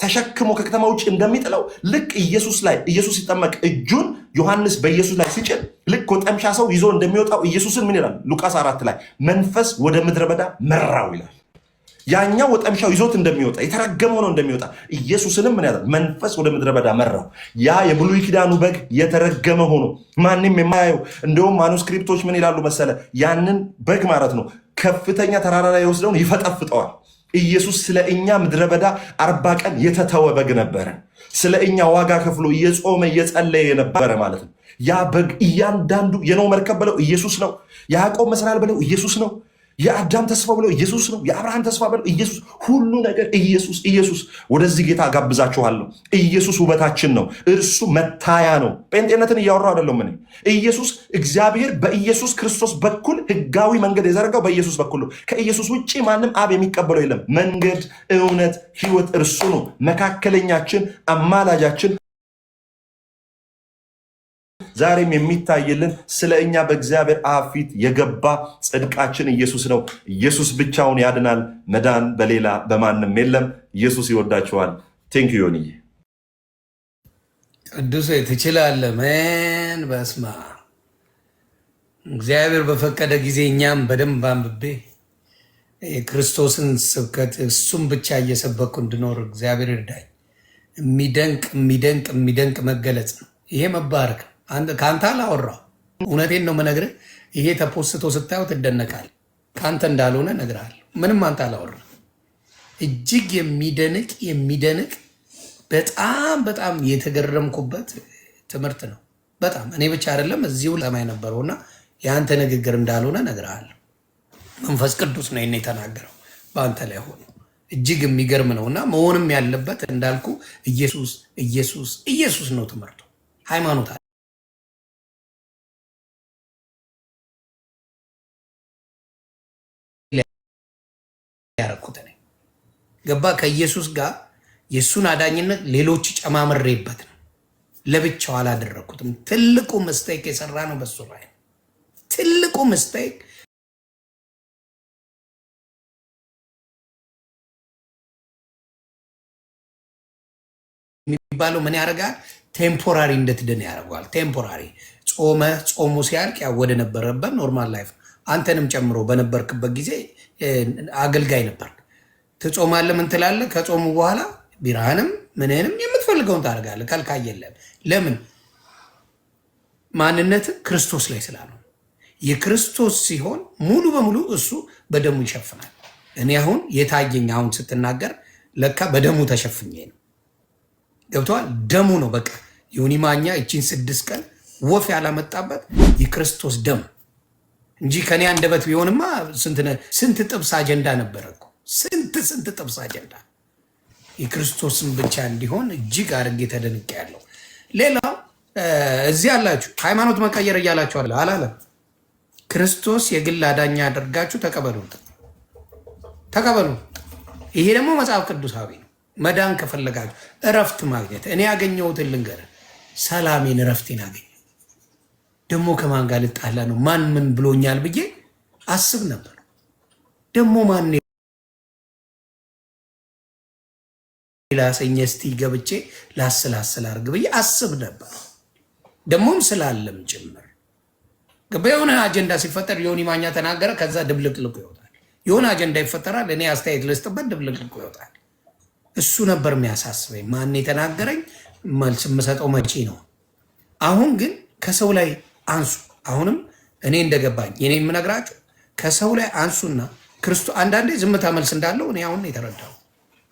ተሸክሞ ከከተማ ውጭ እንደሚጥለው ልክ ኢየሱስ ላይ ኢየሱስ ሲጠመቅ እጁን ዮሐንስ በኢየሱስ ላይ ሲጭን ልክ ወጠምሻ ሰው ይዞ እንደሚወጣው ኢየሱስን ምን ይላል? ሉቃስ 4 ላይ መንፈስ ወደ ምድረ በዳ መራው ይላል። ያኛው ወጠምሻው ይዞት እንደሚወጣ፣ የተረገመ ሆኖ እንደሚወጣ ኢየሱስንም ምን ያደርግ? መንፈስ ወደ ምድረ በዳ መራው። ያ የብሉይ ኪዳኑ በግ የተረገመ ሆኖ ማንም የማያየው፣ እንደውም manuscript ኦች ምን ይላሉ መሰለ? ያንን በግ ማለት ነው ከፍተኛ ተራራ ላይ ወስደውን ይፈጠፍጠዋል። ኢየሱስ ስለ እኛ ምድረ በዳ 40 ቀን የተተወ በግ ነበረ። ስለ እኛ ዋጋ ከፍሎ እየጾመ እየጸለየ የነበረ ማለት ነው። ያ በግ እያንዳንዱ የኖህ መርከብ በለው ኢየሱስ ነው። የያዕቆብ መሰላል በለው ኢየሱስ ነው። የአዳም ተስፋ ብለው ኢየሱስ ነው። የአብርሃም ተስፋ ብለው ኢየሱስ፣ ሁሉ ነገር ኢየሱስ ኢየሱስ። ወደዚህ ጌታ ጋብዛችኋለሁ። ኢየሱስ ውበታችን ነው። እርሱ መታያ ነው። ጴንጤነትን እያወራሁ አይደለም። እኔ ኢየሱስ፣ እግዚአብሔር በኢየሱስ ክርስቶስ በኩል ህጋዊ መንገድ የዘረጋው በኢየሱስ በኩል ነው። ከኢየሱስ ውጭ ማንም አብ የሚቀበለው የለም። መንገድ፣ እውነት፣ ህይወት እርሱ ነው። መካከለኛችን፣ አማላጃችን፣ ዛሬም የሚታይልን፣ ስለ እኛ በእግዚአብሔር አብ ፊት የገባ ጽድቃችን ኢየሱስ ነው። ኢየሱስ ብቻውን ያድናል። መዳን በሌላ በማንም የለም። ኢየሱስ ይወዳችኋል። Thank you ዮኒዬ።
ቅዱስ ትችላለህ። ምን በስማ እግዚአብሔር በፈቀደ ጊዜ እኛም በደንብ አንብቤ የክርስቶስን ስብከት እሱም ብቻ እየሰበኩ እንድኖር እግዚአብሔር ይርዳኝ። የሚደንቅ የሚደንቅ የሚደንቅ መገለጽ ነው። ይሄ መባረክ ነው። ከአንተ አላወራው፣ እውነቴን ነው የምነግርህ። ይሄ ተፖስቶ ስታየው ትደነቃል። ከአንተ እንዳልሆነ እነግርሃለሁ። ምንም አንተ አላወራም። እጅግ የሚደንቅ የሚደንቅ በጣም በጣም የተገረምኩበት ትምህርት ነው። በጣም እኔ ብቻ አይደለም እዚሁ ሰማይ ነበረውና የአንተ ንግግር እንዳልሆነ እነግርሃለሁ። መንፈስ ቅዱስ ነው ይሄን የተናገረው በአንተ ላይ ሆኖ። እጅግ የሚገርም ነው እና መሆንም ያለበት እንዳልኩ ኢየሱስ ኢየሱስ ኢየሱስ ነው ትምህርቱ። ሃይማኖት አይደለም ያረኩት እኔ ገባ ከኢየሱስ ጋር የእሱን አዳኝነት ሌሎች ጨማምሬበት ነው። ለብቻው አላደረግኩትም። ትልቁ mistake የሰራ ነው በሱ ላይ ነው። ትልቁ mistake የሚባለው ምን ያደርጋል? Temporary እንድትድን ያደርገዋል። Temporary ጾመ ጾሙ ሲያልቅ ያው ወደ ነበረበት normal life። አንተንም ጨምሮ በነበርክበት ጊዜ አገልጋይ ነበር። ትጾማለህ፣ ምን ትላለህ? ከጾሙ በኋላ ቢራህንም ምንህንም የምትፈልገውን ታደርጋለህ። ከልካይ የለም። ለምን? ማንነት ክርስቶስ ላይ ስላልሆነ። የክርስቶስ ሲሆን ሙሉ በሙሉ እሱ በደሙ ይሸፍናል። እኔ አሁን የታየኝ አሁን ስትናገር ለካ በደሙ ተሸፍኜ ነው። ገብተዋል። ደሙ ነው በቃ። ዮኒ ማኛ ይቺን 6 ቀን ወፍ ያላመጣበት የክርስቶስ ደም እንጂ ከኔ አንደበት ቢሆንማ ስንት ጥብስ አጀንዳ ነበረ እኮ፣ ስንት ስንት ጥብስ አጀንዳ። የክርስቶስን ብቻ እንዲሆን እጅግ አድርጌ ተደንቄያለሁ። ሌላው እዚህ አላችሁ ሃይማኖት መቀየር እያላችሁ አለ አላለም። ክርስቶስ የግል አዳኛ አድርጋችሁ ተቀበሉ ተቀበሉ። ይሄ ደግሞ መጽሐፍ ቅዱሳዊ ነው። መዳን ከፈለጋችሁ፣ እረፍት ማግኘት፣ እኔ ያገኘሁትን ልንገርህ፣ ሰላሜን እረፍቴን አገኘ። ደግሞ ከማን ጋር ልጣላ ነው፣ ማን ምን ብሎኛል ብዬ አስብ ነበር። ደግሞ ማን ላሰኘ እስቲ ገብቼ ላስላስል አድርግ ብዬ አስብ ነበር። ደግሞም ስላለም ጭምር የሆነ አጀንዳ ሲፈጠር ዮኒ ማኛ ተናገረ፣ ከዛ ድብልቅልቁ ይወጣል። የሆነ አጀንዳ ይፈጠራል፣ እኔ አስተያየት ልስጥበት፣ ድብልቅልቁ ይወጣል። እሱ ነበር የሚያሳስበኝ። ማን የተናገረኝ፣ መልስ የምሰጠው መቼ ነው? አሁን ግን ከሰው ላይ አንሱ። አሁንም እኔ እንደገባኝ እኔ የምነግራችሁ ከሰው ላይ አንሱና ክርስቶስ። አንዳንዴ ዝምታ መልስ እንዳለው እኔ አሁን የተረዳው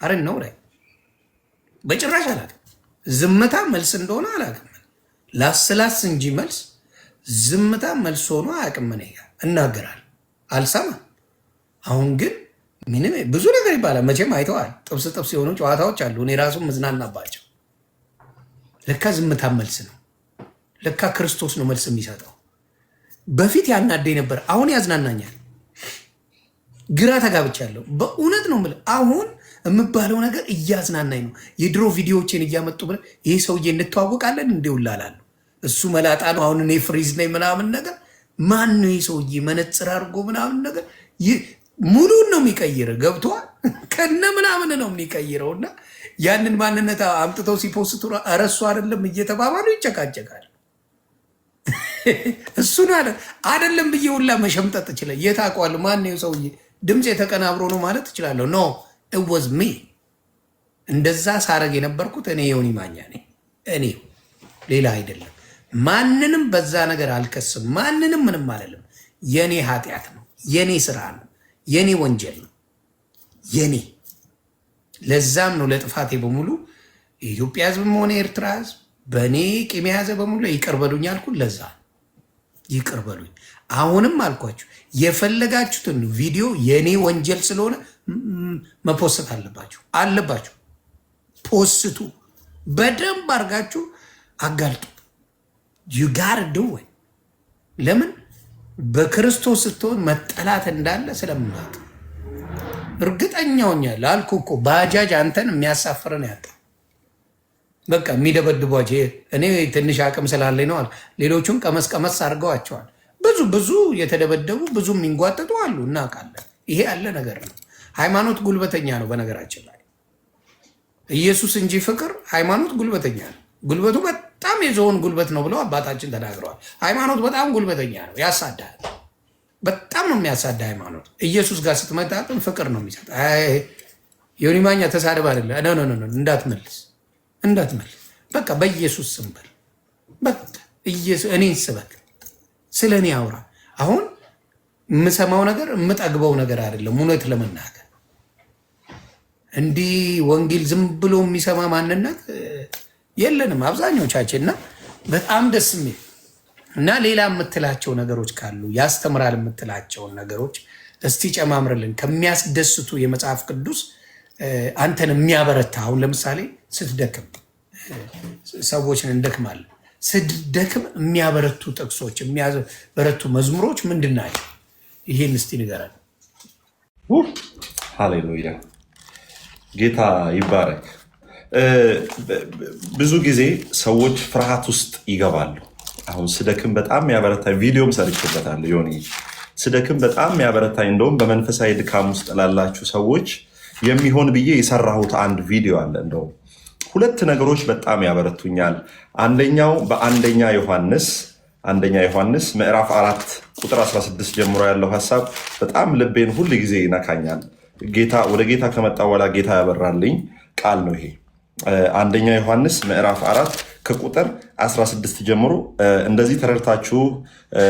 አረ ነው ላይ በጭራሽ አላውቅም። ዝምታ መልስ እንደሆነ አላውቅም። ላስላስ እንጂ መልስ ዝምታ መልስ ሆኖ አያውቅም። እኔ ጋር እናገራለሁ፣ አልሰማም። አሁን ግን ምንም ብዙ ነገር ይባላል። መቼም አይተዋል። ጥብስ ጥብስ የሆኑ ጨዋታዎች አሉ። እኔ ራሱ መዝናናባቸው። ለካ ዝምታ መልስ ነው። ለካ ክርስቶስ ነው መልስ የሚሰጠው። በፊት ያናደኝ ነበር፣ አሁን ያዝናናኛል። ግራ ተጋብቻለሁ። በእውነት ነው የምልህ። አሁን የምባለው ነገር እያዝናናኝ ነው። የድሮ ቪዲዮዎችን እያመጡ ብለህ ይሄ ሰውዬ እንተዋወቃለን እንዴ እላለሁ። እሱ መላጣ ነው፣ አሁን እኔ ፍሪዝ ነኝ ምናምን ነገር። ማን ነው ይህ ሰውዬ መነፅር አድርጎ ምናምን ነገር? ሙሉን ነው የሚቀይር። ገብቶሃል? ከነ ምናምን ነው የሚቀይረው። እና ያንን ማንነት አምጥተው ሲ post ኡ እረሱ አይደለም እየተባባሉ ይጨቃጨቃል። እሱን አይደለም ብዬ ሁላ መሸምጠጥ እችላለሁ። የት አውቀዋለሁ? ማን ነው ሰውዬ? ድምፅ የተቀናብሮ ነው ማለት እችላለሁ። No, it was me። እንደዛ ሳረግ የነበርኩት እኔ ዮኒ ማኛ ነኝ። እኔ፣ ሌላ አይደለም። ማንንም በዛ ነገር አልከስም። ማንንም ምንም አልልም። የኔ ኃጢአት ነው፣ የኔ ስራ ነው፣ የኔ ወንጀል ነው፣ የኔ። ለዛም ነው ለጥፋቴ በሙሉ የኢትዮጵያ ሕዝብም ሆነ የኤርትራ ሕዝብ በእኔ ቂም የያዘ በሙሉ ይቅር በሉኝ አልኩ። ለዛ ይቅር በሉኝ። አሁንም አልኳችሁ የፈለጋችሁትን ቪዲዮ የእኔ ወንጀል ስለሆነ መ post አለባችሁ አለባችሁ። Post ኡ፣ በደንብ አድርጋችሁ አጋልጡ። You gotta do it። ለምን? በክርስቶስ ስትሆን መጠላት እንዳለ ስለማውቅ እርግጠኛ ሆኛለሁ። አልኩህ እኮ ባጃጅ አንተን የሚያሳፍርን ያጣ በቃ የሚደበድቧቸው እኔ ትንሽ አቅም ስላለኝ ነው አለ። ሌሎቹን ቀመስ ቀመስ አድርገዋቸዋል። ብዙ ብዙ የተደበደቡ፣ ብዙ የሚንጓጠጡ አሉ፣ እናውቃለን። ይሄ ያለ ነገር ነው። ሃይማኖት ጉልበተኛ ነው። በነገራችን ላይ ኢየሱስ እንጂ ፍቅር፣ ሃይማኖት ጉልበተኛ ነው። ጉልበቱ በጣም የዝሆን ጉልበት ነው ብለው አባታችን ተናግረዋል። ሃይማኖት በጣም ጉልበተኛ ነው፣ ያሳዳል። በጣም ነው የሚያሳዳ ሃይማኖት። ኢየሱስ ጋር ስትመጣ ግን ፍቅር ነው የሚሰጥ። ዮኒ ማኛ ተሳደብ አይደለ? No, no, no፣ እንዳትመልስ እንዳትመልስ። በቃ በኢየሱስ ስም በል። በቃ እኔን ስበክ፣ ስለ እኔ አውራ። አሁን የምሰማው ነገር የምጠግበው ነገር አይደለም። እውነት ለመናገር እንዲህ ወንጌል ዝም ብሎ የሚሰማ ማንነት የለንም አብዛኞቻችን። እና በጣም ደስ የሚል እና ሌላ የምትላቸው ነገሮች ካሉ፣ ያስተምራል የምትላቸውን ነገሮች እስቲ ጨማምርልን። ከሚያስደስቱ የመጽሐፍ ቅዱስ አንተን የሚያበረታ፣ አሁን ለምሳሌ ስትደክም፣ ሰዎችን እንደክማለን። ስትደክም የሚያበረቱ ጥቅሶች፣ የሚያበረቱ መዝሙሮች ምንድን ናቸው? ይሄን እስቲ ንገረን።
ሃሌሉያ፣ ጌታ ይባረክ። ብዙ ጊዜ ሰዎች ፍርሃት ውስጥ ይገባሉ። አሁን ስደክም በጣም የሚያበረታኝ ቪዲዮም ሰርቼበታለሁ። ዮኒ፣ ስደክም በጣም የሚያበረታኝ እንደውም በመንፈሳዊ ድካም ውስጥ ላላችሁ ሰዎች የሚሆን ብዬ የሰራሁት አንድ ቪዲዮ አለ። እንደውም ሁለት ነገሮች በጣም ያበረቱኛል። አንደኛው በአንደኛ ዮሐንስ አንደኛ ዮሐንስ ምዕራፍ 4 ቁጥር 16 ጀምሮ ያለው ሀሳብ በጣም ልቤን ሁል ጊዜ ይነካኛል። ጌታ ወደ ጌታ ከመጣ በኋላ ጌታ ያበራልኝ ቃል ነው ይሄ። አንደኛ ዮሐንስ ምዕራፍ 4 ከቁጥር 16 ጀምሮ እንደዚህ ተረድታችሁ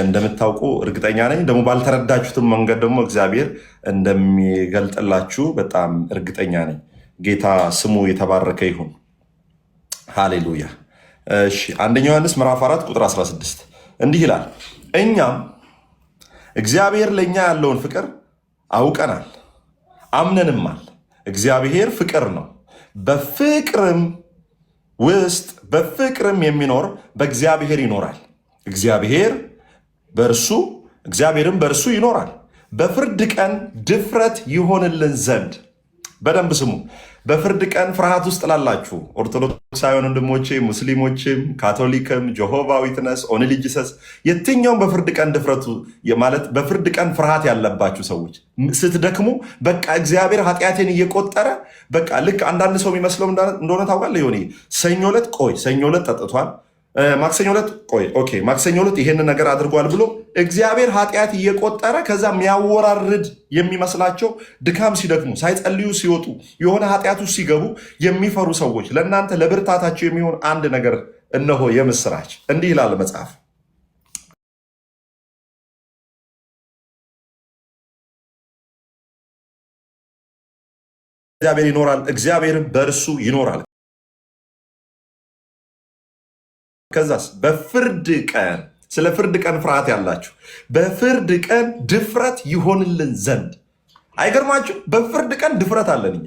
እንደምታውቁ እርግጠኛ ነኝ። ደግሞ ባልተረዳችሁትም መንገድ ደግሞ እግዚአብሔር እንደሚገልጥላችሁ በጣም እርግጠኛ ነኝ። ጌታ ስሙ የተባረከ ይሁን። ሃሌሉያ። እሺ፣ አንደኛ ዮሐንስ ምዕራፍ 4 ቁጥር 16 እንዲህ ይላል፣ እኛም እግዚአብሔር ለእኛ ያለውን ፍቅር አውቀናል አምነንማል። እግዚአብሔር ፍቅር ነው፣ በፍቅርም ውስጥ በፍቅርም የሚኖር በእግዚአብሔር ይኖራል፣ እግዚአብሔር በእርሱ እግዚአብሔርም በእርሱ ይኖራል። በፍርድ ቀን ድፍረት ይሆንልን ዘንድ፣ በደንብ ስሙ። በፍርድ ቀን ፍርሃት ውስጥ ላላችሁ ኦርቶዶክሳውያን ወንድሞቼ፣ ሙስሊሞችም፣ ካቶሊክም፣ Jehovah Witness፣ Only Jesus፣ የትኛውም በፍርድ ቀን ድፍረቱ ማለት በፍርድ ቀን ፍርሃት ያለባችሁ ሰዎች ስትደክሙ በቃ እግዚአብሔር ኃጢአቴን እየቆጠረ፣ በቃ ልክ አንዳንድ ሰው የሚመስለው እንደሆነ ታውቃለህ። የሆነ ሰኞ ዕለት፣ ቆይ፣ ሰኞ ዕለት ጠጥቷል፣ ማክሰኞ ዕለት፣ ቆይ okay ማክሰኞ ዕለት ይሄንን ነገር አድርጓል ብሎ እግዚአብሔር ኃጢአት እየቆጠረ ከዛ የሚያወራርድ የሚመስላቸው፣ ድካም ሲደክሙ፣ ሳይጸልዩ ሲወጡ፣ የሆነ ኃጢአቱ ሲገቡ የሚፈሩ ሰዎች፣ ለእናንተ ለብርታታቸው የሚሆን አንድ ነገር እነሆ የምስራች። እንዲህ ይላል መጽሐፍ፣ እግዚአብሔር ይኖራል፣ እግዚአብሔርም በእርሱ ይኖራል። ከዛስ በፍርድ ቀን፣ ስለ ፍርድ ቀን ፍርሃት ያላችሁ፣ በፍርድ ቀን ድፍረት ይሆንልን ዘንድ። አይገርማችሁ? በፍርድ ቀን ድፍረት አለን እኛ።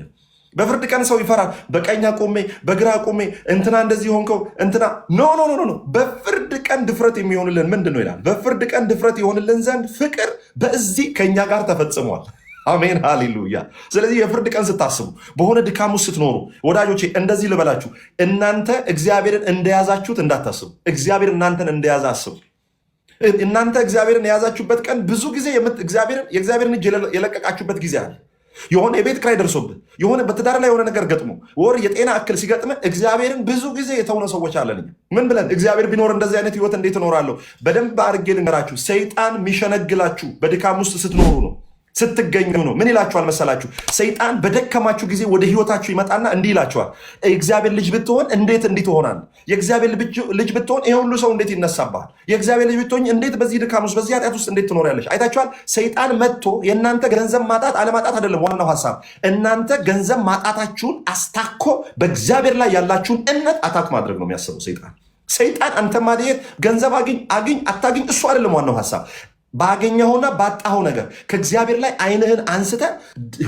በፍርድ ቀን ሰው ይፈራል። በቀኝ ቆሜ በግራ ቆሜ እንትና እንደዚህ ሆንከው እንትና፣ no, no, no, no። በፍርድ ቀን ድፍረት የሚሆንልን ምንድን ነው ይላል። በፍርድ ቀን ድፍረት ይሆንልን ዘንድ ፍቅር በዚህ ከእኛ ጋር ተፈጽሟል። አሜን፣ ሃሌሉያ። ስለዚህ የፍርድ ቀን ስታስቡ፣ በሆነ ድካም ውስጥ ስትኖሩ፣ ወዳጆቼ እንደዚህ ልበላችሁ፣ እናንተ እግዚአብሔርን እንደያዛችሁት እንዳታስቡ፣ እግዚአብሔር እናንተን እንደያዘ አስቡ። እናንተ እግዚአብሔርን የያዛችሁበት ቀን ብዙ ጊዜ የእግዚአብሔርን እጅ የለቀቃችሁበት ጊዜ አለ። የሆነ የቤት ክራይ ደርሶብህ፣ የሆነ በትዳር ላይ የሆነ ነገር ገጥሞ፣ ወር የጤና እክል ሲገጥም እግዚአብሔርን ብዙ ጊዜ የተውነ ሰዎች አለን። ምን ብለን? እግዚአብሔር ቢኖር እንደዚህ አይነት ህይወት እንዴት እኖራለሁ? በደንብ አድርጌ ልንገራችሁ፣ ሰይጣን የሚሸነግላችሁ በድካም ውስጥ ስትኖሩ ነው፣ ስትገኙ ነው። ምን ይላችኋል መሰላችሁ? ሰይጣን በደከማችሁ ጊዜ ወደ ህይወታችሁ ይመጣና እንዲህ ይላችኋል። የእግዚአብሔር ልጅ ብትሆን እንዴት እንዲህ ትሆናለህ? የእግዚአብሔር ልጅ ብትሆን ይሄ ሁሉ ሰው እንዴት ይነሳብሃል? የእግዚአብሔር ልጅ ብትሆን እንዴት በዚህ ድካም ውስጥ፣ በዚህ ኃጢአት ውስጥ እንዴት ትኖሪያለሽ? አይታችኋል። ሰይጣን መጥቶ የእናንተ ገንዘብ ማጣት አለማጣት አይደለም ዋናው ሀሳብ። እናንተ ገንዘብ ማጣታችሁን አስታኮ በእግዚአብሔር ላይ ያላችሁን እምነት attack ማድረግ ነው የሚያስበው ሰይጣን። ሰይጣን አንተ ማግኘት፣ ገንዘብ አግኝ አግኝ አታግኝ እሱ አይደለም ዋናው ሀሳብ። ባገኘኸውና ባጣኸው ነገር ከእግዚአብሔር ላይ አይንህን አንስተህ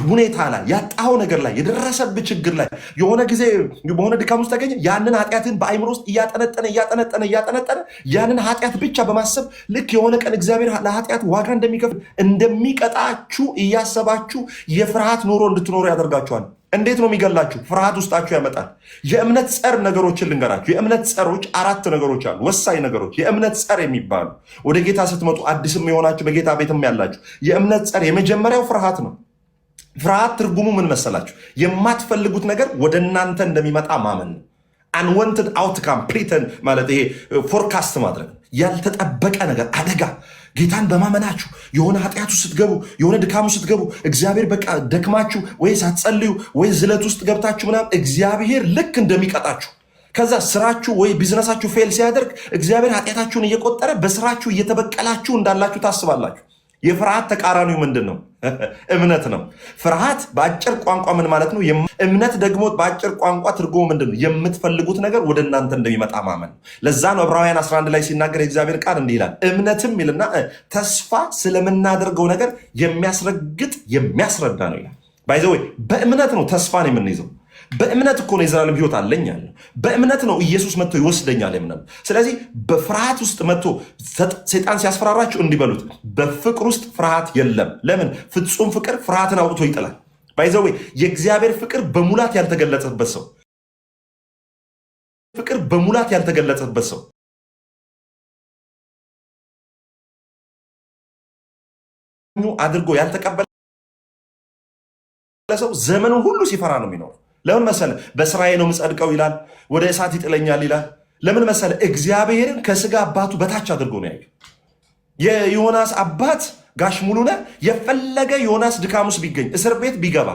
ሁኔታ ላይ፣ ያጣኸው ነገር ላይ፣ የደረሰብህ ችግር ላይ፣ የሆነ ጊዜ በሆነ ድካም ውስጥ ተገኘ፣ ያንን ኃጢአትን በአይምሮ ውስጥ እያጠነጠነ እያጠነጠነ እያጠነጠነ፣ ያንን ኃጢአት ብቻ በማሰብ፣ ልክ የሆነ ቀን እግዚአብሔር ለኃጢአት ዋጋ እንደሚከፍል፣ እንደሚቀጣችሁ እያሰባችሁ የፍርሃት ኑሮ እንድትኖሩ ያደርጋችኋል። እንዴት ነው የሚገላችሁ? ፍርሃት ውስጣችሁ ያመጣል። የእምነት ጸር ነገሮችን ልንገራችሁ። የእምነት ጸሮች አራት ነገሮች አሉ፣ ወሳኝ ነገሮች። የእምነት ጸር የሚባሉ፣ ወደ ጌታ ስትመጡ አዲስም የሆናችሁ፣ በጌታ ቤትም ያላችሁ፣ የእምነት ጸር የመጀመሪያው ፍርሃት ነው። ፍርሃት ትርጉሙ ምን መሰላችሁ? የማትፈልጉት ነገር ወደ እናንተ እንደሚመጣ ማመን ነው። Unwanted outcome pretend ማለት ይሄ forecast ማድረግ ነው። ያልተጠበቀ ነገር፣ አደጋ፣ ጌታን በማመናችሁ የሆነ ኃጢአቱ ስትገቡ፣ የሆነ ድካሙ ስትገቡ፣ እግዚአብሔር በቃ ደክማችሁ ወይ ሳትጸልዩ ወይ ዝለት ውስጥ ገብታችሁ ምናምን እግዚአብሔር ልክ እንደሚቀጣችሁ፣ ከዛ ስራችሁ ወይ ቢዝነሳችሁ fail ሲያደርግ እግዚአብሔር ኃጢአታችሁን እየቆጠረ በስራችሁ እየተበቀላችሁ እንዳላችሁ ታስባላችሁ። የፍርሃት ተቃራኒው ምንድን ነው? እምነት ነው። ፍርሃት በአጭር ቋንቋ ምን ማለት ነው? እምነት ደግሞ በአጭር ቋንቋ ትርጉሙ ምንድን ነው? የምትፈልጉት ነገር ወደ እናንተ እንደሚመጣ ማመን ነው። ለዛ ነው ዕብራውያን 11 ላይ ሲናገር የእግዚአብሔር ቃል እንዲህ ይላል፣ እምነትም ይልና ተስፋ ስለምናደርገው ነገር የሚያስረግጥ፣ የሚያስረዳ ነው ይላል። By the way በእምነት ነው ተስፋን የምንይዘው። በእምነት እኮ ነው የዘላለም ሕይወት አለኝ ያለው። በእምነት ነው ኢየሱስ መጥቶ ይወስደኛል የምንለው። ስለዚህ በፍርሃት ውስጥ መጥቶ ሰይጣን ሲያስፈራራችሁ እንዲህ በሉት፣ በፍቅር ውስጥ ፍርሃት የለም። ለምን? ፍጹም ፍቅር ፍርሃትን አውጥቶ ይጥላል። By the way የእግዚአብሔር ፍቅር በሙላት ያልተገለጸበት ሰው፣ ፍቅር በሙላት ያልተገለጸበት ሰው አድርጎ ያልተቀበለ ሰው ዘመኑን ሁሉ ሲፈራ ነው የሚኖረው። ለምን መሰለ? በስራዬ ነው የምጸድቀው ይላል። ወደ እሳት ይጥለኛል ይላል። ለምን መሰለ? እግዚአብሔርን ከስጋ አባቱ በታች አድርጎ ነው ያየው። የዮናስ አባት ጋሽ ሙሉነህ የፈለገ ዮናስ ድካም ውስጥ ቢገኝ፣ እስር ቤት ቢገባ፣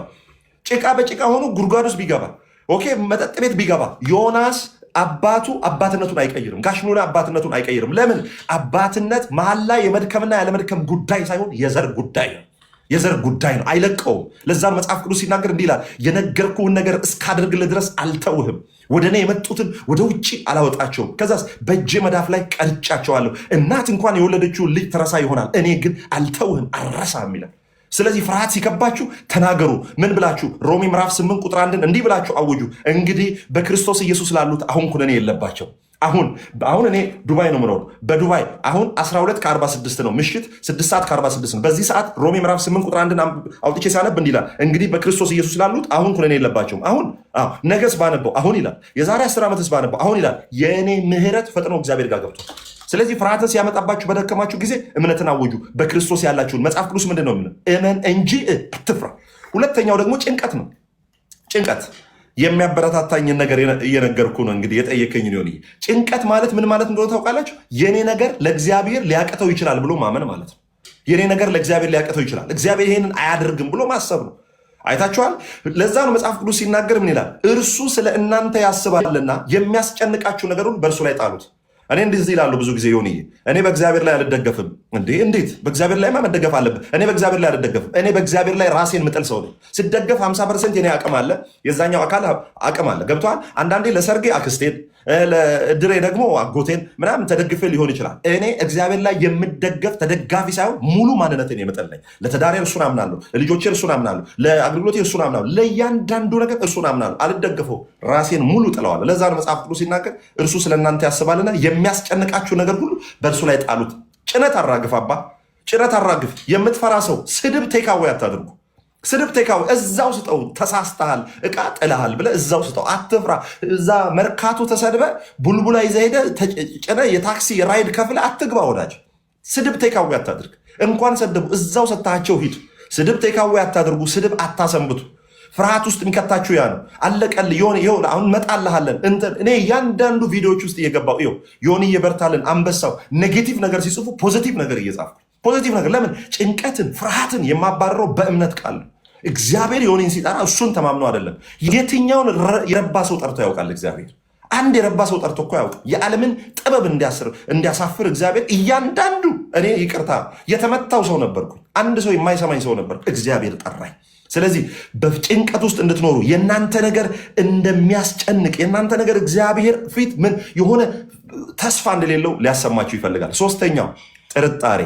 ጭቃ በጭቃ ሆኖ ጉድጓድ ውስጥ ቢገባ፣ okay መጠጥ ቤት ቢገባ፣ ዮናስ አባቱ አባትነቱን አይቀይርም። ጋሽ ሙሉነህ አባትነቱን አይቀይርም። ለምን? አባትነት መሀል ላይ የመድከምና ያለመድከም ጉዳይ ሳይሆን የዘር ጉዳይ ነው። የዘር ጉዳይ ነው። አይለቀውም። ለዛም መጽሐፍ ቅዱስ ሲናገር እንዲህ ይላል፣ የነገርኩህን ነገር እስካደርግልህ ድረስ አልተውህም። ወደ እኔ የመጡትን ወደ ውጭ አላወጣቸውም። ከዛስ በእጄ መዳፍ ላይ ቀርጫቸዋለሁ። እናት እንኳን የወለደችውን ልጅ ትረሳ ይሆናል፣ እኔ ግን አልተውህም፣ አልረሳህም ይላል። ስለዚህ ፍርሃት ሲከባችሁ ተናገሩ። ምን ብላችሁ? ሮሜ ምዕራፍ 8 ቁጥር 1ን እንዲህ ብላችሁ አውጁ። እንግዲህ በክርስቶስ ኢየሱስ ላሉት አሁን ኩነኔ የለባቸው። አሁን አሁን እኔ ዱባይ ነው የምኖረው። በዱባይ አሁን 12 ከ46 ነው፣ ምሽት 6 ሰዓት ከ46 ነው። በዚህ ሰዓት ሮሜ ምዕራፍ 8 ቁጥር 1ን አውጥቼ ሳነብ እንዲህ ይላል፣ እንግዲህ በክርስቶስ ኢየሱስ ላሉት አሁን ኩነኔ የለባቸውም። አሁን አዎ፣ ነገስ ባነበው አሁን ይላል። የዛሬ 10 ዓመትስ ባነበው አሁን ይላል። የእኔ ምህረት ፈጥኖ እግዚአብሔር ጋር ገብቷል። ስለዚህ ፍርሃትን ሲያመጣባችሁ በደከማችሁ ጊዜ እምነትን አውጁ። በክርስቶስ ያላችሁን መጽሐፍ ቅዱስ ምንድን ነው የሚለው? እመን እንጂ አትፍራ። ሁለተኛው ደግሞ ጭንቀት ነው። ጭንቀት የሚያበረታታኝን ነገር እየነገርኩ ነው። እንግዲህ የጠየከኝ ሊሆን ጭንቀት ማለት ምን ማለት እንደሆነ ታውቃላችሁ? የኔ ነገር ለእግዚአብሔር ሊያቅተው ይችላል ብሎ ማመን ማለት ነው። የኔ ነገር ለእግዚአብሔር ሊያቅተው ይችላል፣ እግዚአብሔር ይሄንን አያደርግም ብሎ ማሰብ ነው። አይታችኋል። ለዛ ነው መጽሐፍ ቅዱስ ሲናገር ምን ይላል? እርሱ ስለ እናንተ ያስባልና የሚያስጨንቃችሁ ነገር ሁሉ በእርሱ ላይ ጣሉት። እኔ እንደዚህ ይላሉ ብዙ ጊዜ ዮኒዬ፣ እኔ በእግዚአብሔር ላይ አልደገፍም። እንዴ እንዴት? በእግዚአብሔር ላይማ መደገፍ አለብህ። እኔ በእግዚአብሔር ላይ አልደገፍም። እኔ በእግዚአብሔር ላይ ራሴን ምጥል ሰው ነኝ። ስደገፍ 50% የኔ አቅም አለ፣ የዛኛው አካል አቅም አለ። ገብቶሃል? አንዳንዴ ለሰርጌ አክስቴን፣ ለእድሬ ደግሞ አጎቴን ምናምን ተደግፌ ሊሆን ይችላል። እኔ እግዚአብሔር ላይ የምደገፍ ተደጋፊ ሳይሆን ሙሉ ማንነቴን የምጥል ነኝ። ለትዳሬ እርሱን አምናለሁ፣ ለልጆቼ እርሱን አምናለሁ፣ ለአገልግሎቴ እርሱን አምናለሁ፣ ለእያንዳንዱ ነገር እርሱን አምናለሁ። አልደገፈው፣ ራሴን ሙሉ ጥለዋለሁ። ለዛ ነው መጽሐፍ ቅዱስ ሲናገር እርሱ ስለ እናንተ ያስባልና የሚያስጨንቃችሁ ነገር ሁሉ በእርሱ ላይ ጣሉት። ጭነት አራግፍ አባ፣ ጭነት አራግፍ። የምትፈራ ሰው ስድብ take away አታድርጉ። ስድብ take away እዛው ስጠው። ተሳስተሃል፣ እቃ ጥለሃል ብለህ እዛው ስጠው። አትፍራ። እዛ መርካቶ ተሰድበህ ቡልቡላ ይዘህ ሄደህ ጭነህ የታክሲ ራይድ ከፍለህ አትግባ ወዳጅ። ስድብ take away አታድርግ። እንኳን ሰደቡ እዛው ሰጥታቸው ሂድ። ስድብ take away አታድርጉ። ስድብ አታሰንብቱ። ፍርሃት ውስጥ የሚከታችሁ ያ ነው። አለቀልህ። የሆነ ይኸው አሁን መጣልሃለን። እንትን እኔ እያንዳንዱ ቪዲዮዎች ውስጥ እየገባው ይኸው ዮኒ እየበርታልን አንበሳው negative ነገር ሲጽፉ positive ነገር እየጻፍኩ positive ነገር ለምን ጭንቀትን ፍርሃትን የማባረረው በእምነት ቃል ነው። እግዚአብሔር ዮኒን ሲጠራ እሱን ተማምኖ አይደለም። የትኛውን የረባ ሰው ጠርቶ ያውቃል? እግዚአብሔር አንድ የረባ ሰው ጠርቶ እኮ ያውቅ። የዓለምን ጥበብ እንዲያሳፍር እግዚአብሔር እያንዳንዱ እኔ ይቅርታ የተመታው ሰው ነበርኩኝ። አንድ ሰው የማይሰማኝ ሰው ነበርኩ። እግዚአብሔር ጠራኝ። ስለዚህ በጭንቀት ውስጥ እንድትኖሩ የእናንተ ነገር እንደሚያስጨንቅ የእናንተ ነገር እግዚአብሔር ፊት ምን የሆነ ተስፋ እንደሌለው ሊያሰማችሁ ይፈልጋል። ሶስተኛው ጥርጣሬ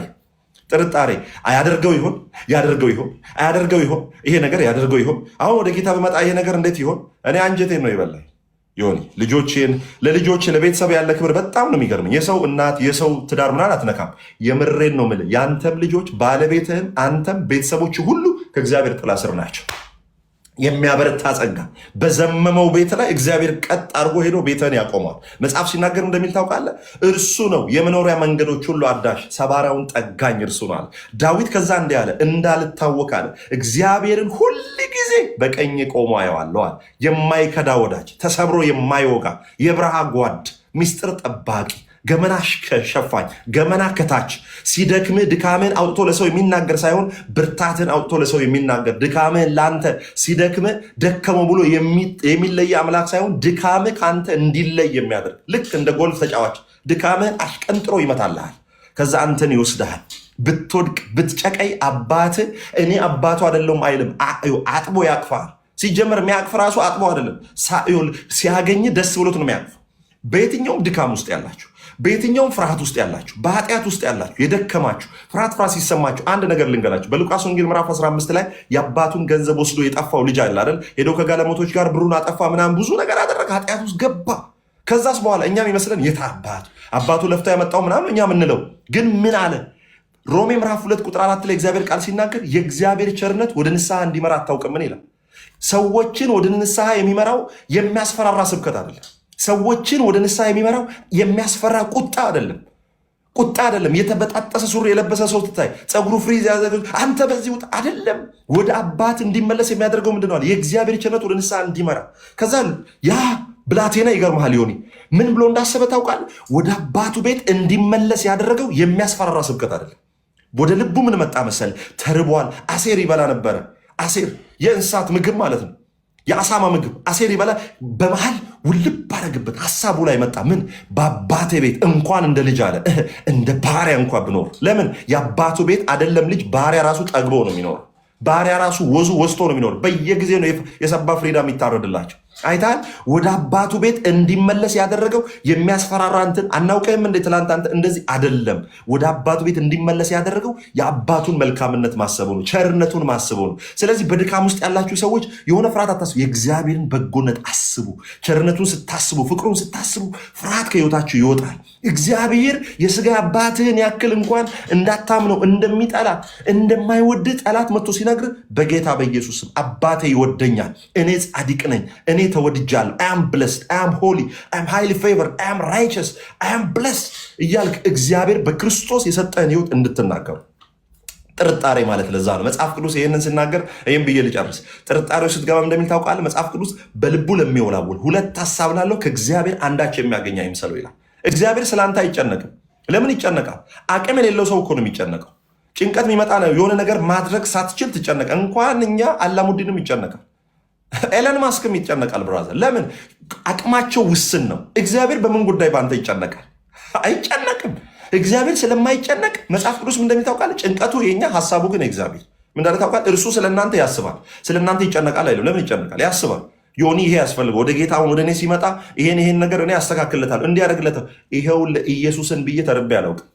ጥርጣሬ አያደርገው ይሆን ያደርገው ይሆን አያደርገው ይሆን ይሄ ነገር ያደርገው ይሆን? አሁን ወደ ጌታ በመጣ ይሄ ነገር እንዴት ይሆን? እኔ አንጀቴን ነው የበላኝ። ዮኒ ልጆቼን ለልጆቼ ለቤተሰብ ያለ ክብር በጣም ነው የሚገርመኝ። የሰው እናት የሰው ትዳር ምናምን አትነካም። የምሬን ነው የምልህ። ያንተም ልጆች ባለቤትህም አንተም ቤተሰቦች ሁሉ ከእግዚአብሔር ጥላ ስር ናቸው። የሚያበረታ ጸጋ በዘመመው ቤት ላይ እግዚአብሔር ቀጥ አድርጎ ሄዶ ቤትህን ያቆመዋል። መጽሐፍ ሲናገር እንደሚል ታውቃለህ፣ እርሱ ነው የመኖሪያ መንገዶች ሁሉ አዳሽ፣ ሰባራውን ጠጋኝ እርሱ ነው አለ። ዳዊት ከዛ እንዲህ አለ፣ እንዳልታወክ አለ እግዚአብሔርን ሁል ጊዜ በቀኝ ቆሞ አየዋለሁ አለ። የማይከዳ ወዳጅ፣ ተሰብሮ የማይወጋ የበረሃ ጓድ፣ ሚስጥር ጠባቂ፣ ገመና ሸፋኝ፣ ገመና ከታች፣ ሲደክምህ ድካምህን አውጥቶ ለሰው የሚናገር ሳይሆን ብርታትን አውጥቶ ለሰው የሚናገር፣ ድካምህን ለአንተ ሲደክምህ ደከመው ብሎ የሚለይ አምላክ ሳይሆን ድካምህ ከአንተ እንዲለይ የሚያደርግ ልክ እንደ ጎልፍ ተጫዋች ድካምህን አሽቀንጥሮ ይመታልሃል። ከዛ አንተን ይወስድሃል። ብትወድቅ ብትጨቀይ አባትህ እኔ አባቱ አይደለሁም አይልም። አጥቦ ያቅፋል። ሲጀመር የሚያቅፍ ራሱ አጥቦ አይደለም፣ ሲያገኝ ደስ ብሎት ነው የሚያቅፍ። በየትኛውም ድካም ውስጥ ያላችሁ፣ በየትኛውም ፍርሃት ውስጥ ያላችሁ፣ በኃጢአት ውስጥ ያላችሁ፣ የደከማችሁ፣ ፍርሃት ፍርሃት ሲሰማችሁ አንድ ነገር ልንገራችሁ። በሉቃስ ወንጌል ምዕራፍ 15 ላይ የአባቱን ገንዘብ ወስዶ የጠፋው ልጅ አለ አይደል? ሄዶ ከጋለሞቶች ጋር ብሩን አጠፋ፣ ምናምን ብዙ ነገር አደረገ፣ ኃጢአት ውስጥ ገባ። ከዛስ በኋላ እኛም ይመስለን የት አባቱ አባቱ ለፍቶ ያመጣው ምናምን እኛ ምንለው፣ ግን ምን አለ? ሮሜ ምዕራፍ 2 ቁጥር 4 ላይ እግዚአብሔር ቃል ሲናገር የእግዚአብሔር ቸርነት ወደ ንስሐ እንዲመራ አታውቅምን ይላል። ሰዎችን ወደ ንስሐ የሚመራው የሚያስፈራራ ስብከት አይደለም። ሰዎችን ወደ ንስሐ የሚመራው የሚያስፈራ ቁጣ አይደለም። ቁጣ አይደለም። የተበጣጠሰ ሱሪ የለበሰ ሰው ትታይ፣ ፀጉሩ ፍሪዝ ያዘ፣ አንተ በዚህ ውጣ አይደለም። ወደ አባት እንዲመለስ የሚያደርገው ምንድን ነው? የእግዚአብሔር ቸርነት ወደ ንስሐ እንዲመራ። ከዛ ያ ብላቴና ይገርምሃል ዮኒ፣ ምን ብሎ እንዳሰበ ታውቃለህ? ወደ አባቱ ቤት እንዲመለስ ያደረገው የሚያስፈራራ ስብከት አይደለም። ወደ ልቡ ምን መጣ መሰል? ተርቧል። አሴር ይበላ ነበረ። አሴር የእንስሳት ምግብ ማለት ነው፣ የአሳማ ምግብ አሴር ይበላ። በመሃል ውልብ አደረግበት፣ ሀሳቡ ላይ መጣ። ምን? በአባቴ ቤት እንኳን እንደ ልጅ አለ እንደ ባሪያ እንኳን ብኖር። ለምን? የአባቱ ቤት አይደለም ልጅ፣ ባሪያ ራሱ ጠግቦ ነው የሚኖር። ባሪያ ራሱ ወዙ ወዝቶ ነው የሚኖር። በየጊዜው ነው የሰባ ፍሪዳ የሚታረድላቸው። አይተሃል። ወደ አባቱ ቤት እንዲመለስ ያደረገው የሚያስፈራራ እንትን አናውቅህም እንደ ትላንት አንተ እንደዚህ አይደለም። ወደ አባቱ ቤት እንዲመለስ ያደረገው የአባቱን መልካምነት ማሰቡ ነው፣ ቸርነቱን ማሰቡ ነው። ስለዚህ በድካም ውስጥ ያላችሁ ሰዎች የሆነ ፍርሃት አታስቡ። የእግዚአብሔርን በጎነት አስቡ። ቸርነቱን ስታስቡ፣ ፍቅሩን ስታስቡ ፍርሃት ከህይወታችሁ ይወጣል። እግዚአብሔር የስጋ አባትህን ያክል እንኳን እንዳታምነው፣ እንደሚጠላ፣ እንደማይወድ ጠላት መጥቶ ሲነግር በጌታ በኢየሱስ ስም አባቴ ይወደኛል፣ እኔ ጻድቅ ነኝ፣ እኔ ተወድጃለሁ፣ I'm blessed, I'm holy, I'm highly favored, I'm righteous, I'm blessed እያልክ እግዚአብሔር በክርስቶስ የሰጠህን ህይወት እንድትናገሩ። ጥርጣሬ ማለት ለዛ ነው። መጽሐፍ ቅዱስ ይህንን ስናገር ይህም ብዬ ልጨርስ። ጥርጣሬው ስትገባ እንደሚል ታውቃለህ። መጽሐፍ ቅዱስ በልቡ ለሚወላውል፣ ሁለት ሀሳብ ላለው ከእግዚአብሔር አንዳች የሚያገኝ አይምሰለው ይላል። እግዚአብሔር ስለ አንተ አይጨነቅም። ለምን ይጨነቃል? አቅም የሌለው ሰው እኮ ነው የሚጨነቀው። ጭንቀት የሚመጣ ነው። የሆነ ነገር ማድረግ ሳትችል ትጨነቀ። እንኳን እኛ አላሙዲንም ይጨነቃል። ኤለን ማስክም ይጨነቃል። Brother፣ ለምን? አቅማቸው ውስን ነው። እግዚአብሔር በምን ጉዳይ በአንተ ይጨነቃል? አይጨነቅም። እግዚአብሔር ስለማይጨነቅ መጽሐፍ ቅዱስ ምን እንደሚል ታውቃለህ? ጭንቀቱ የኛ፣ ሀሳቡ ግን እግዚአብሔር። ምን እንዳለ ታውቃለህ? እርሱ ስለ እናንተ ያስባል፣ ስለ እናንተ ይጨነቃል አይልም። ለምን ይጨነቃል? ያስባል። ዮኒ ይሄ ያስፈልገው፣ ወደ ጌታ አሁን ወደ እኔ ሲመጣ ይሄን ይሄን ነገር እኔ አስተካክልለታለሁ፣ እንዲህ ያደርግለታል። ይኸው ኢየሱስን ብዬ ተርቤ አላውቅም።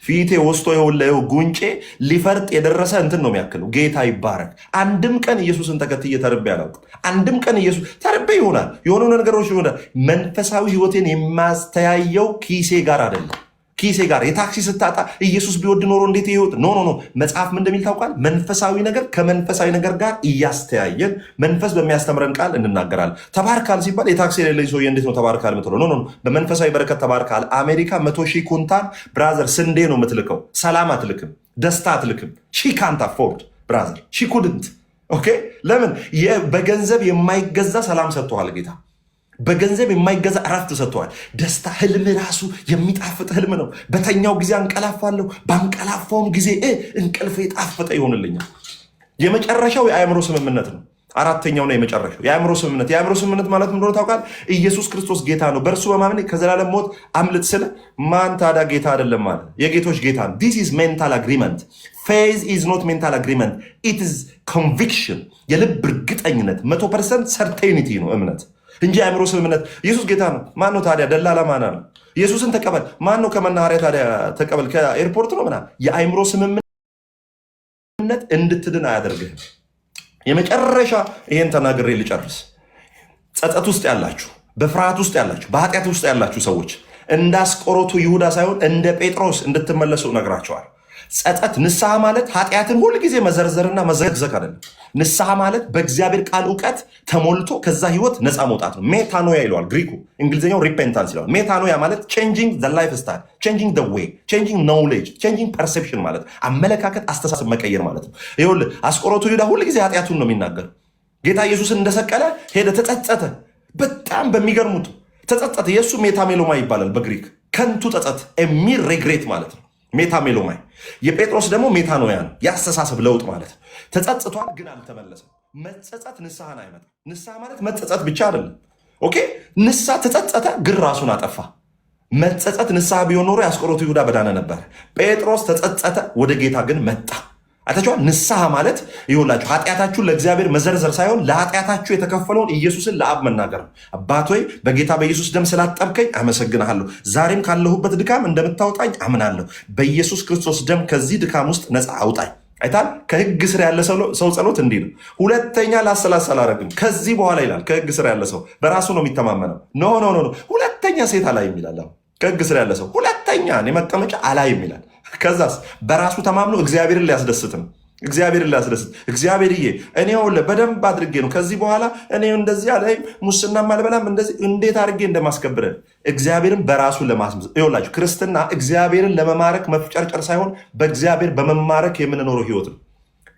ፊቴ ወስቶ ይኸውልህ፣ ይኸው ጉንጬ ሊፈርጥ የደረሰ እንትን ነው የሚያክለው። ጌታ ይባረክ። አንድም ቀን ኢየሱስን ተከትዬ ተርቤ አላውቅም። አንድም ቀን ኢየሱስ ተርቤ ይሆናል፣ የሆኑ ነገሮች ይሆናል። መንፈሳዊ ህይወቴን የማስተያየው ኪሴ ጋር አይደለም። ኪሴ ጋር የታክሲ ስታጣ ኢየሱስ ቢወድ ኖሮ እንዴት ይወጥ? No, no, no። መጽሐፍ ምን እንደሚል ታውቃል? መንፈሳዊ ነገር ከመንፈሳዊ ነገር ጋር እያስተያየን መንፈስ በሚያስተምረን ቃል እንናገራለን። ተባርካል ሲባል የታክሲ የሌለኝ ሰውዬ እንዴት ነው ተባርካል የምትለው? No, no፣ በመንፈሳዊ በረከት ተባርካል። አሜሪካ 100,000 ኩንታል brother ስንዴ ነው የምትልከው። ሰላም አትልክም፣ ደስታ አትልክም። ሺ ካንት አፎርድ ብራዘር፣ ሺ ኩድንት። ኦኬ። ለምን? በገንዘብ የማይገዛ ሰላም ሰጥቶሃል ጌታ። በገንዘብ የማይገዛ እረፍት ሰጥተዋል። ደስታ፣ ህልም ራሱ የሚጣፍጥ ህልም ነው። በተኛው ጊዜ አንቀላፋለሁ፣ ባንቀላፋውም ጊዜ እንቅልፍ የጣፈጠ ይሆንልኛል። የመጨረሻው የአእምሮ ስምምነት ነው። አራተኛውና የመጨረሻው የአእምሮ ስምምነት። የአእምሮ ስምምነት ማለት ምን እንደሆነ ታውቃለህ? ኢየሱስ ክርስቶስ ጌታ ነው፣ በእርሱ በማመን ከዘላለም ሞት አምልጥ ስለ ማን ታዲያ ጌታ አይደለም ማለት? የጌቶች ጌታ ነው። This is mental agreement። Faith is not mental agreement, it is conviction፣ የልብ እርግጠኝነት፣ 100% certainty ነው እምነት እንጂ የአእምሮ ስምምነት ኢየሱስ ጌታ ነው። ማን ነው ታዲያ? ደላላ ማን ነው? ኢየሱስን ተቀበል። ማን ነው ከመናኸሪያ ታዲያ ተቀበል? ከ airport ነው ምናምን። የአእምሮ ስምምነት እንድትድን አያደርግህም። የመጨረሻ ይሄን ተናግሬ ልጨርስ። ጸጸት ውስጥ ያላችሁ፣ በፍርሃት ውስጥ ያላችሁ፣ በኃጢአት ውስጥ ያላችሁ ሰዎች እንደ አስቆሮቱ ይሁዳ ሳይሆን እንደ ጴጥሮስ እንድትመለሱ እነግራችኋለሁ። ጸጸት፣ ንስሐ ማለት ኃጢአትን ሁልጊዜ መዘርዘርና መዘግዘግ አይደለም። ንስሐ ማለት በእግዚአብሔር ቃል እውቀት ተሞልቶ ከዛ ህይወት ነፃ መውጣት ነው። Metanoia ይለዋል ግሪኩ፣ እንግሊዝኛው repentance ይለዋል። Metanoia ማለት changing the lifestyle, changing the way, changing knowledge, changing perception ማለት አመለካከት፣ አስተሳሰብ መቀየር ማለት ነው። ይኸውልህ አስቆሮቱ ይሁዳ ሁልጊዜ ኃጢአቱን ነው የሚናገር። ጌታ ኢየሱስን እንደሰቀለ ሄደ፣ ተጸጸተ። በጣም በሚገርሙት ተጸጸተ። የእሱ metamelomai ይባላል በግሪክ፣ ከንቱ ጸጸት፣ mere regret ማለት ነው። Metamelomai። የጴጥሮስ ደግሞ metanoia ነው፣ የአስተሳሰብ ለውጥ ማለት ነው። ተጸጽቷል፣ ግን አልተመለሰም። መጸጸት ንስሐን አይመጣም። ንስሐ ማለት መጸጸት ብቻ አይደለም። Okay፣ ንስሐ ተጸጸተ፣ ግን ራሱን አጠፋ። መጸጸት ንስሐ ቢሆን ኖሮ የአስቆሮቱ ይሁዳ በዳነ ነበር። ጴጥሮስ ተጸጸተ፣ ወደ ጌታ ግን መጣ። አይታችኋል። ንስሐ ማለት ይኸውላችሁ ኃጢአታችሁን ለእግዚአብሔር መዘርዘር ሳይሆን ለኃጢአታችሁ የተከፈለውን ኢየሱስን ለአብ መናገር ነው። አባት ሆይ፣ በጌታ በኢየሱስ ደም ስላጠብከኝ አመሰግንሃለሁ። ዛሬም ካለሁበት ድካም እንደምታወጣኝ አምናለሁ። በኢየሱስ ክርስቶስ ደም ከዚህ ድካም ውስጥ ነፃ አውጣኝ። አይታል። ከህግ ስር ያለ ሰው ጸሎት እንዲህ ነው። ሁለተኛ ላሰላስ አላረግም ከዚህ በኋላ ይላል። ከህግ ስር ያለ ሰው በራሱ ነው የሚተማመነው። No, no, no፣ ሁለተኛ ሴት አላይም ይላል። ከህግ ስር ያለ ሰው ሁለተኛ እኔ መቀመጫ አላይም ይላል። ከዛስ በራሱ ተማምኖ እግዚአብሔርን ሊያስደስት ነው። እግዚአብሔርን ሊያስደስት፣ እግዚአብሔርዬ እኔ ይኸውልህ በደንብ አድርጌ ነው፣ ከዚህ በኋላ እኔ እንደዚህ አላይም፣ ሙስናም አልበላም፣ እንደዚህ እንዴት አድርጌ እንደማስከብር እግዚአብሔርን በራሱ ለማስመሰል። ይኸውላችሁ ክርስትና እግዚአብሔርን ለመማረክ መፍጨርጨር ሳይሆን በእግዚአብሔር በመማረክ የምንኖረው ህይወት ነው።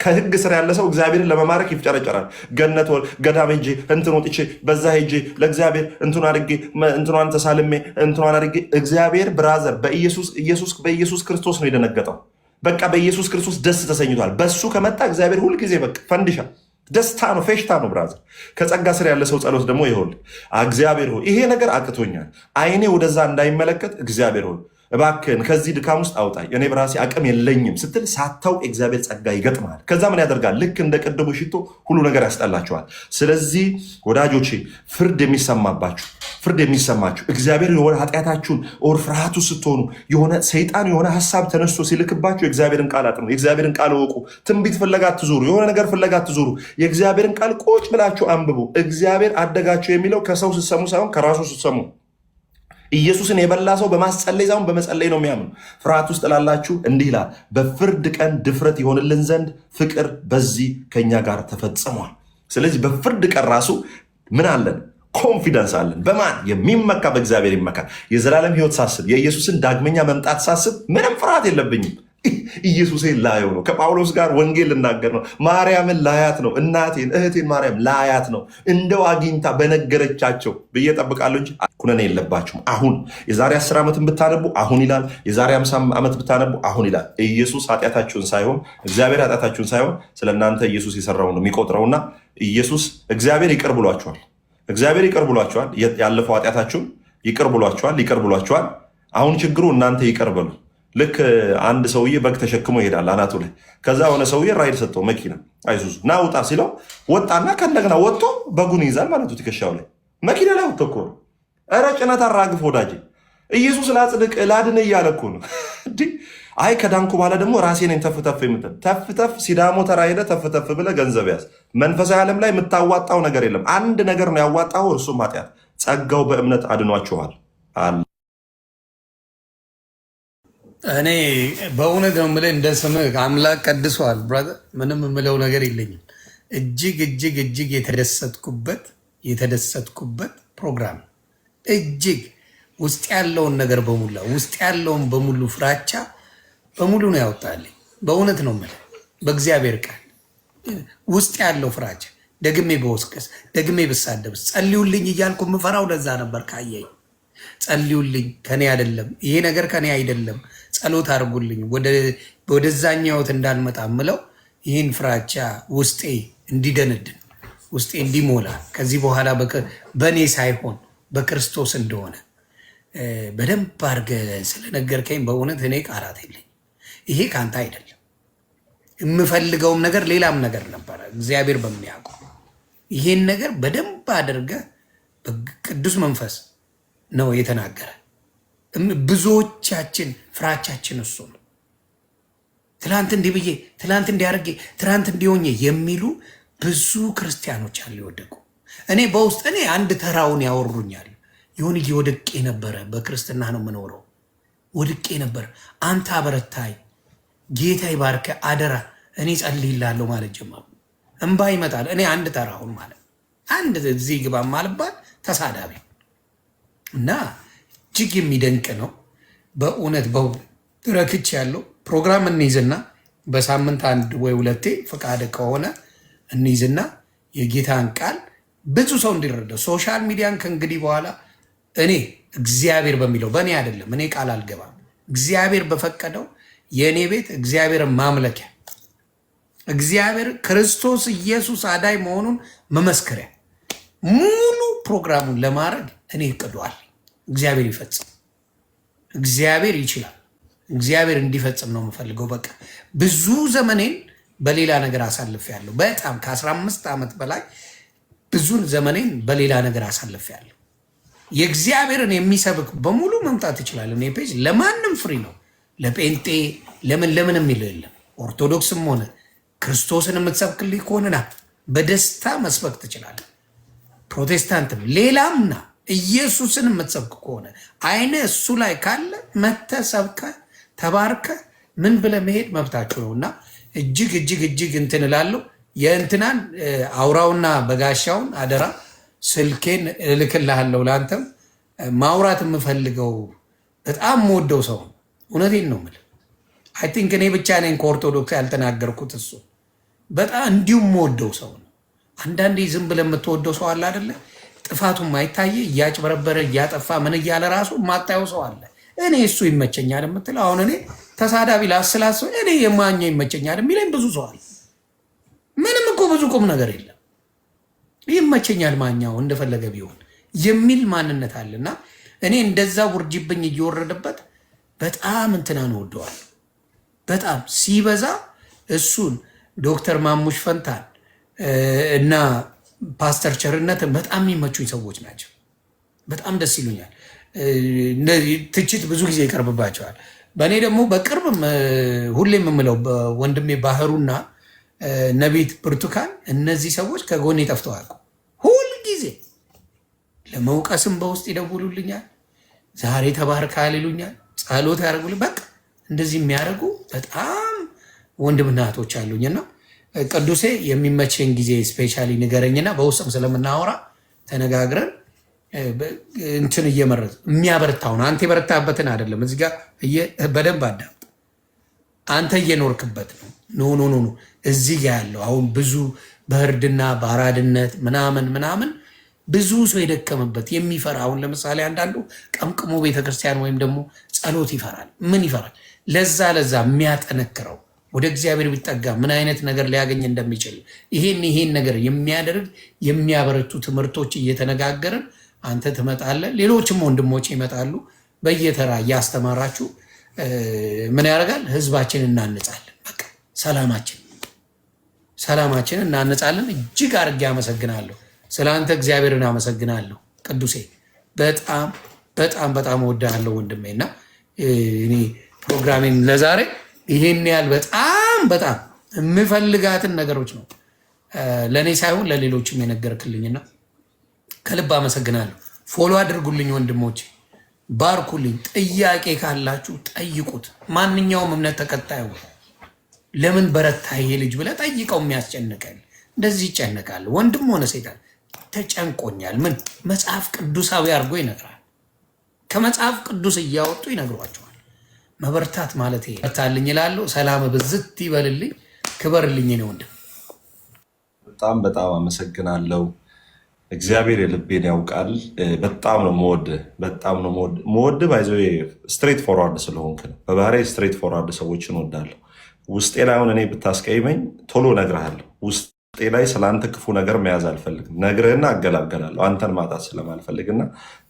ከህግ ስር ያለ ሰው እግዚአብሔርን ለመማረክ ይፍጨረጨራል። ገነት ገዳም ሄጄ፣ እንትን ወጥቼ፣ በዛ ሄጄ፣ ለእግዚአብሔር እንትኑ አድርጌ፣ እንትኗን ተሳልሜ፣ እንትኗን አድርጌ። እግዚአብሔር brother በኢየሱስ ኢየሱስ በኢየሱስ ክርስቶስ ነው የደነገጠው። በቃ በኢየሱስ ክርስቶስ ደስ ተሰኝቷል። በሱ ከመጣ እግዚአብሔር ሁልጊዜ በቃ ፈንዲሻ ደስታ ነው፣ ፌሽታ ነው brother። ከጸጋ ስር ያለ ሰው ጸሎት ደግሞ ይኸውልህ፣ እግዚአብሔር ሆይ ይሄ ነገር አቅቶኛል፣ አይኔ ወደዛ እንዳይመለከት እግዚአብሔር ሆይ እባክህን ከዚህ ድካም ውስጥ አውጣኝ፣ እኔ በራሴ አቅም የለኝም ስትል ሳታውቅ የእግዚአብሔር ጸጋ ይገጥማል። ከዛ ምን ያደርጋል? ልክ እንደ ቅድሙ ሽቶ ሁሉ ነገር ያስጠላቸዋል። ስለዚህ ወዳጆቼ ፍርድ የሚሰማችሁ እግዚአብሔር የሆነ ኃጢአታችሁን or ፍርሃቱ ስትሆኑ የሆነ ሰይጣን የሆነ ሀሳብ ተነስቶ ሲልክባችሁ የእግዚአብሔርን ቃል አጥኑ፣ የእግዚአብሔርን ቃል እወቁ። ትንቢት ፍለጋ አትዙሩ፣ የሆነ ነገር ፍለጋ አትዙሩ። የእግዚአብሔርን ቃል ቁጭ ብላችሁ አንብቡ። እግዚአብሔር አደጋችሁ የሚለው ከሰው ስትሰሙ ሳይሆን ከራሱ ስትሰሙ። ኢየሱስን የበላ ሰው በማስጸለይ ሳይሆን በመጸለይ ነው የሚያምኑ። ፍርሃት ውስጥ ላላችሁ እንዲህ ይላል፣ በፍርድ ቀን ድፍረት ይሆንልን ዘንድ ፍቅር በዚህ ከኛ ጋር ተፈጽሟል። ስለዚህ በፍርድ ቀን ራሱ ምን አለን? Confidence አለን። በማን የሚመካ በእግዚአብሔር ይመካ። የዘላለም ሕይወት ሳስብ፣ የኢየሱስን ዳግመኛ መምጣት ሳስብ ምንም ፍርሃት የለብኝም። ኢየሱሴን ላየው ነው። ከጳውሎስ ጋር ወንጌል ልናገር ነው። ማርያምን ላያት ነው። እናቴን እህቴን ማርያም ላያት ነው። እንደው አግኝታ በነገረቻቸው ብዬ እጠብቃለሁ እንጂ ኩነኔ የለባችሁም። አሁን የዛሬ 10 ዓመትን ብታነቡ አሁን ይላል። የዛሬ 50 ዓመት ብታነቡ አሁን ይላል። ኢየሱስ ኃጢአታችሁን ሳይሆን፣ እግዚአብሔር ኃጢአታችሁን ሳይሆን ስለ እናንተ ኢየሱስ የሰራውን ነው የሚቆጥረውና ኢየሱስ እግዚአብሔር ይቅር ብሏችኋል። እግዚአብሔር ይቅር ብሏችኋል። ያለፈው ኃጢአታችሁን ይቅር ብሏችኋል። ይቅር ብሏችኋል። አሁን ችግሩ እናንተ ይቅር በሉ። ልክ አንድ ሰውዬ በግ ተሸክሞ ይሄዳል አናቱ ላይ። ከዛ የሆነ ሰውዬ ride ሰጠው፣ መኪና አይሱዙ፣ ና ውጣ ሲለው ወጣና ከእንደገና ወጥቶ በጉን ይይዛል ማለት ነው ትከሻው ላይ። መኪና ላይ ወጥቶ እኮ ነው። ኧረ ጭነት አራግፍ ወዳጄ። ኢየሱስ ላጽድቅ ላድን እያለ እኮ ነው። አይ ከዳንኩ በኋላ ደግሞ ራሴ ነኝ ተፍ ተፍ የምትል፣ ተፍ ተፍ ሲዳሞ ተራ ሄደህ ተፍ ተፍ ብለህ ገንዘብ ያዝ። መንፈሳዊ ዓለም ላይ የምታዋጣው ነገር የለም። አንድ ነገር ነው ያዋጣው፣ እርሱም ኃጢአት። ጸጋው በእምነት አድኗችኋል አለ።
እኔ በእውነት ነው የምልህ፣ እንደ ስምህ አምላክ ቀድሷል። Brother፣ ምንም የምለው ነገር የለኝም። እጅግ እጅግ እጅግ የተደሰትኩበት ፕሮግራም፣ እጅግ ውስጥ ያለውን ነገር በሙላ፣ ውስጥ ያለውን በሙሉ ፍራቻ በሙሉ ነው ያወጣልኝ። በእውነት ነው የምልህ፣ በእግዚአብሔር ቃል ውስጥ ያለው ፍራቻ፣ ደግሜ ብወስቅስ፣ ደግሜ ብሳደብስ፣ ጸልዩልኝ እያልኩ የምፈራው ለዛ ነበር። ካየኝ ጸልዩልኝ፣ ከኔ አይደለም ይሄ ነገር፣ ከኔ አይደለም፣ ጸሎት አድርጉልኝ ወደዛኛው ህይወት እንዳልመጣ ምለው ይህን ፍራቻ ውስጤ እንዲደነድን፣ ውስጤ እንዲሞላ፣ ከዚህ በኋላ በእኔ ሳይሆን በክርስቶስ እንደሆነ በደንብ አድርገህ ስለነገርከኝ በእውነት እኔ ቃላት የለኝም። ይሄ ከአንተ አይደለም። የምፈልገውም ነገር ሌላም ነገር ነበረ፣ እግዚአብሔር በሚያውቀው። ይሄን ነገር በደንብ አድርገህ በቅዱስ መንፈስ ነው የተናገረ። ብዙዎቻችን ፍራቻችን እሱ ነው። ትላንት እንዲህ ብዬ፣ ትላንት እንዲህ አድርጌ፣ ትላንት እንዲህ ሆኜ የሚሉ ብዙ ክርስቲያኖች አሉ የወደቁ። እኔ በውስጥ እኔ አንድ ተራውን ያወሩኛል። ይሁን ወድቄ ነበረ፣ በክርስትና ነው የምኖረው፣ ወድቄ ነበር። አንተ አበረታኝ፣ ጌታ ይባርከ፣ አደራ እኔ ጸልይልሃለሁ ማለት ጀመሩ። እምባ ይመጣል። እኔ አንድ ተራውን ማለት አንድ እዚህ ግባ ማልባል ተሳዳቢ እና እጅግ የሚደንቅ ነው። በእውነት በእውነት ረክች ያለው ፕሮግራም እንይዝና በሳምንት አንድ ወይ ሁለቴ ፈቃድ ከሆነ እንይዝና የጌታን ቃል ብዙ ሰው እንዲረዳው social media ን ከእንግዲህ በኋላ እኔ እግዚአብሔር በሚለው፣ በእኔ አይደለም፣ እኔ ቃል አልገባም። እግዚአብሔር በፈቀደው የእኔ ቤት እግዚአብሔርን ማምለኪያ፣ እግዚአብሔር ክርስቶስ ኢየሱስ አዳኝ መሆኑን መመስከሪያ ሙሉ ፕሮግራሙን ለማድረግ እኔ እቅዷል። እግዚአብሔር ይፈጽም። እግዚአብሔር ይችላል። እግዚአብሔር እንዲፈጽም ነው የምፈልገው። በቃ ብዙ ዘመኔን በሌላ ነገር አሳልፌያለሁ። በጣም ከ15 ዓመት በላይ ብዙ ዘመኔን በሌላ ነገር አሳልፌያለሁ። የእግዚአብሔርን የሚሰብክ በሙሉ መምጣት ይችላል። እኔ page ለማንም free ነው። ለጴንጤ ለምን ለምን የሚለው የለም። ኦርቶዶክስም ሆነ ክርስቶስን የምትሰብክልኝ ከሆነ ና፣ በደስታ መስበክ ትችላለህ። ፕሮቴስታንትም ሌላም ና፣ ኢየሱስን የምትሰብክ ከሆነ፣ አይነ እሱ ላይ ካለ መተህ ሰብከህ ተባርከህ ምን ብለህ መሄድ መብታችሁ ነው። እና እጅግ እጅግ እጅግ እንትን እላለሁ። የእንትናን አውራውና በጋሻውን አደራ ስልኬን እልክልሃለሁ። ለአንተም ማውራት የምፈልገው በጣም የምወደው ሰው ነው። እውነቴን ነው የምልህ። I think እኔ ብቻ ነኝ ከኦርቶዶክስ ያልተናገርኩት እሱ በጣም እንዲሁም የምወደው ሰው ነው። አንዳንዴ ዝም ብለህ የምትወደው ሰው አለ አይደለ? ጥፋቱ ማይታየ እያጭበረበረ እያጠፋ ምን እያለ ራሱ ማታየው ሰው አለ። እኔ እሱ ይመቸኛል የምትለው፣ አሁን እኔ ተሳዳቢ ላስላስ እኔ የማኛው ይመቸኛል የሚለኝ ብዙ ሰው አለ። ምንም እኮ ብዙ ቁም ነገር የለም። ይመቸኛል ማኛው እንደፈለገ ቢሆን የሚል ማንነት አለና እኔ እንደዛ ውርጅብኝ እየወረደበት በጣም እንትናን እወደዋለሁ። በጣም ሲበዛ እሱን፣ ዶክተር ማሙሽ ፈንታን እና ፓስተር ቸርነትን በጣም የሚመቹኝ ሰዎች ናቸው። በጣም ደስ ይሉኛል። ትችት ብዙ ጊዜ ይቀርብባቸዋል። በእኔ ደግሞ በቅርብ ሁሌም የምለው ወንድሜ ባህሩና ነቢት ብርቱካን፣ እነዚህ ሰዎች ከጎኔ ጠፍተው አያውቁም። ሁልጊዜ ለመውቀስም በውስጥ ይደውሉልኛል። ዛሬ ተባርካል ይሉኛል። ጸሎት ያደርጉልኝ። በቃ እንደዚህ የሚያደርጉ በጣም ወንድምና እህቶች አሉኝና ቅዱሴ የሚመቸን ጊዜ specially ንገረኝና በውስጥም ስለምናወራ ተነጋግረን እንትን እየመረጥ የሚያበረታውን፣ አንተ የበረታበትን አይደለም። እዚህ ጋር በደንብ አዳምጥ። አንተ እየኖርክበት ነው። No, no, no፣ እዚህ ጋ ያለው አሁን ብዙ በህርድና በአራድነት ምናምን ምናምን ብዙ ሰው የደከመበት የሚፈራ፣ አሁን ለምሳሌ አንዳንዱ ቀምቅሞ ቤተክርስቲያን ወይም ደግሞ ጸሎት ይፈራል። ምን ይፈራል? ለዛ ለዛ የሚያጠነክረው፣ ወደ እግዚአብሔር ቢጠጋ ምን አይነት ነገር ሊያገኝ እንደሚችል፣ ይሄን ይሄን ነገር የሚያደርግ የሚያበረቱ ትምህርቶች እየተነጋገርን አንተ ትመጣለህ፣ ሌሎችም ወንድሞች ይመጣሉ። በየተራ እያስተማራችሁ ምን ያደርጋል? ህዝባችን እናንጻለን። በቃ ሰላማችን እናንጻለን። እጅግ አድርጌ አመሰግናለሁ። ስለ አንተ እግዚአብሔርን አመሰግናለሁ። ቅዱሴ በጣም በጣም በጣም እወድሃለሁ ወንድሜ፣ እና እኔ ፕሮግራሜን ለዛሬ ይሄን ያህል በጣም በጣም የምፈልጋትን ነገሮች ነው ለእኔ ሳይሆን ለሌሎችም የነገርክልኝና ከልብ አመሰግናለሁ። Follow አድርጉልኝ ወንድሞቼ፣ ባርኩልኝ። ጥያቄ ካላችሁ ጠይቁት። ማንኛውም እምነት ተከታዩ ለምን በረታ ይሄ ልጅ ብለህ ጠይቀው። የሚያስጨንቀን እንደዚህ ይጨነቃል። ወንድም ሆነ ሴት ተጨንቆኛል። ምን መጽሐፍ ቅዱሳዊ አድርጎ ይነግራል። ከመጽሐፍ ቅዱስ እያወጡ ይነግሯቸዋል። መበርታት ማለት ይሄ በርታልኝ ይላሉ። ሰላም ብዝት ይበልልኝ፣ ክበርልኝ ነው ወንድም።
በጣም በጣም አመሰግናለሁ። እግዚአብሔር የልቤን ያውቃል። በጣም ነው የምወድህ፣ በጣም ነው የምወድህ። By the way straightforward ስለሆንክ ነው። በባህሪዬ straightforward ሰዎችን እወዳለሁ። ውስጤ ላይ አሁን እኔ ብታስቀይመኝ ቶሎ እነግርሃለሁ። ውስጤ ላይ ስለአንተ ክፉ ነገር መያዝ አልፈልግም። ነግርህና አገላገላለሁ፣ አንተን ማጣት ስለማልፈልግና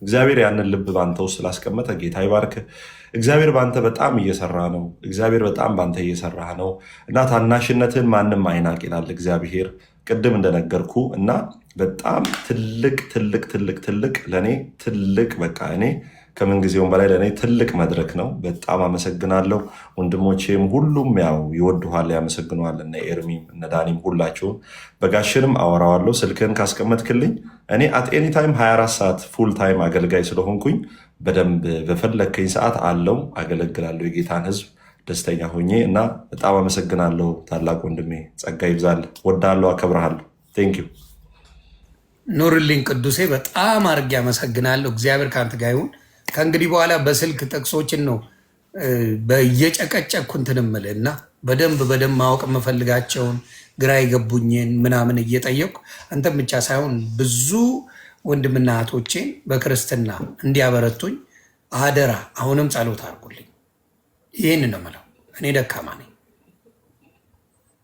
እግዚአብሔር ያንን ልብ በአንተ ውስጥ ስላስቀመጠ ጌታ ይባርክህ። እግዚአብሔር በአንተ በጣም እየሰራ ነው። እግዚአብሔር በጣም በአንተ እየሰራ ነው እና ታናሽነትህን ማንም አይናቅ ይላል እግዚአብሔር፣ ቅድም እንደነገርኩ። እና በጣም ትልቅ ትልቅ ትልቅ ትልቅ ለእኔ ትልቅ፣ በቃ እኔ ከምንጊዜውም በላይ ለእኔ ትልቅ መድረክ ነው። በጣም አመሰግናለሁ። ወንድሞቼም ሁሉም ያው ይወዱሃል፣ ያመሰግኑሃል። እነ ኤርሚም እነ ዳኒም ሁላችሁም። በጋሽንም አወራዋለሁ። ስልክህን ካስቀመጥክልኝ እኔ at any time 24 ሰዓት full time አገልጋይ ስለሆንኩኝ በደንብ በፈለግከኝ ሰዓት አለው፣ አገለግላለሁ የጌታን ሕዝብ ደስተኛ ሆኜ። እና በጣም አመሰግናለሁ ታላቅ ወንድሜ፣ ጸጋ ይብዛል። ወዳለሁ፣ አከብረሃለሁ። Thank you።
ኑርልኝ ቅዱሴ፣ በጣም አድርጌ አመሰግናለሁ። እግዚአብሔር ከአንተ ጋር ይሁን። ከእንግዲህ በኋላ በስልክ ጥቅሶችን ነው በየጨቀጨቅኩ እንትን እምልህ እና በደንብ በደንብ ማወቅ የምፈልጋቸውን፣ ግራ የገቡኝን ምናምን እየጠየቅኩ አንተም ብቻ ሳይሆን ብዙ ወንድምና እህቶቼን በክርስትና እንዲያበረቱኝ አደራ። አሁንም ጸሎት አድርጉልኝ። ይህን ነው የምለው። እኔ ደካማ ነኝ።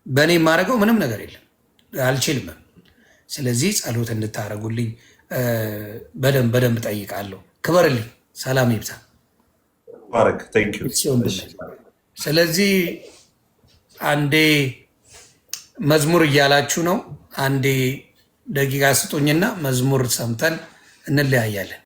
በእኔ የማደርገው ምንም ነገር የለም፣ አልችልም። ስለዚህ ጸሎት እንድታደርጉልኝ በደንብ በደንብ ጠይቃለሁ። ክበርልኝ። ሰላም ይብዛ።
ባረክ። Thank you።
ስለዚህ አንዴ መዝሙር እያላችሁ ነው። አንዴ ደቂቃ ስጡኝና መዝሙር ሰምተን እንለያያለን።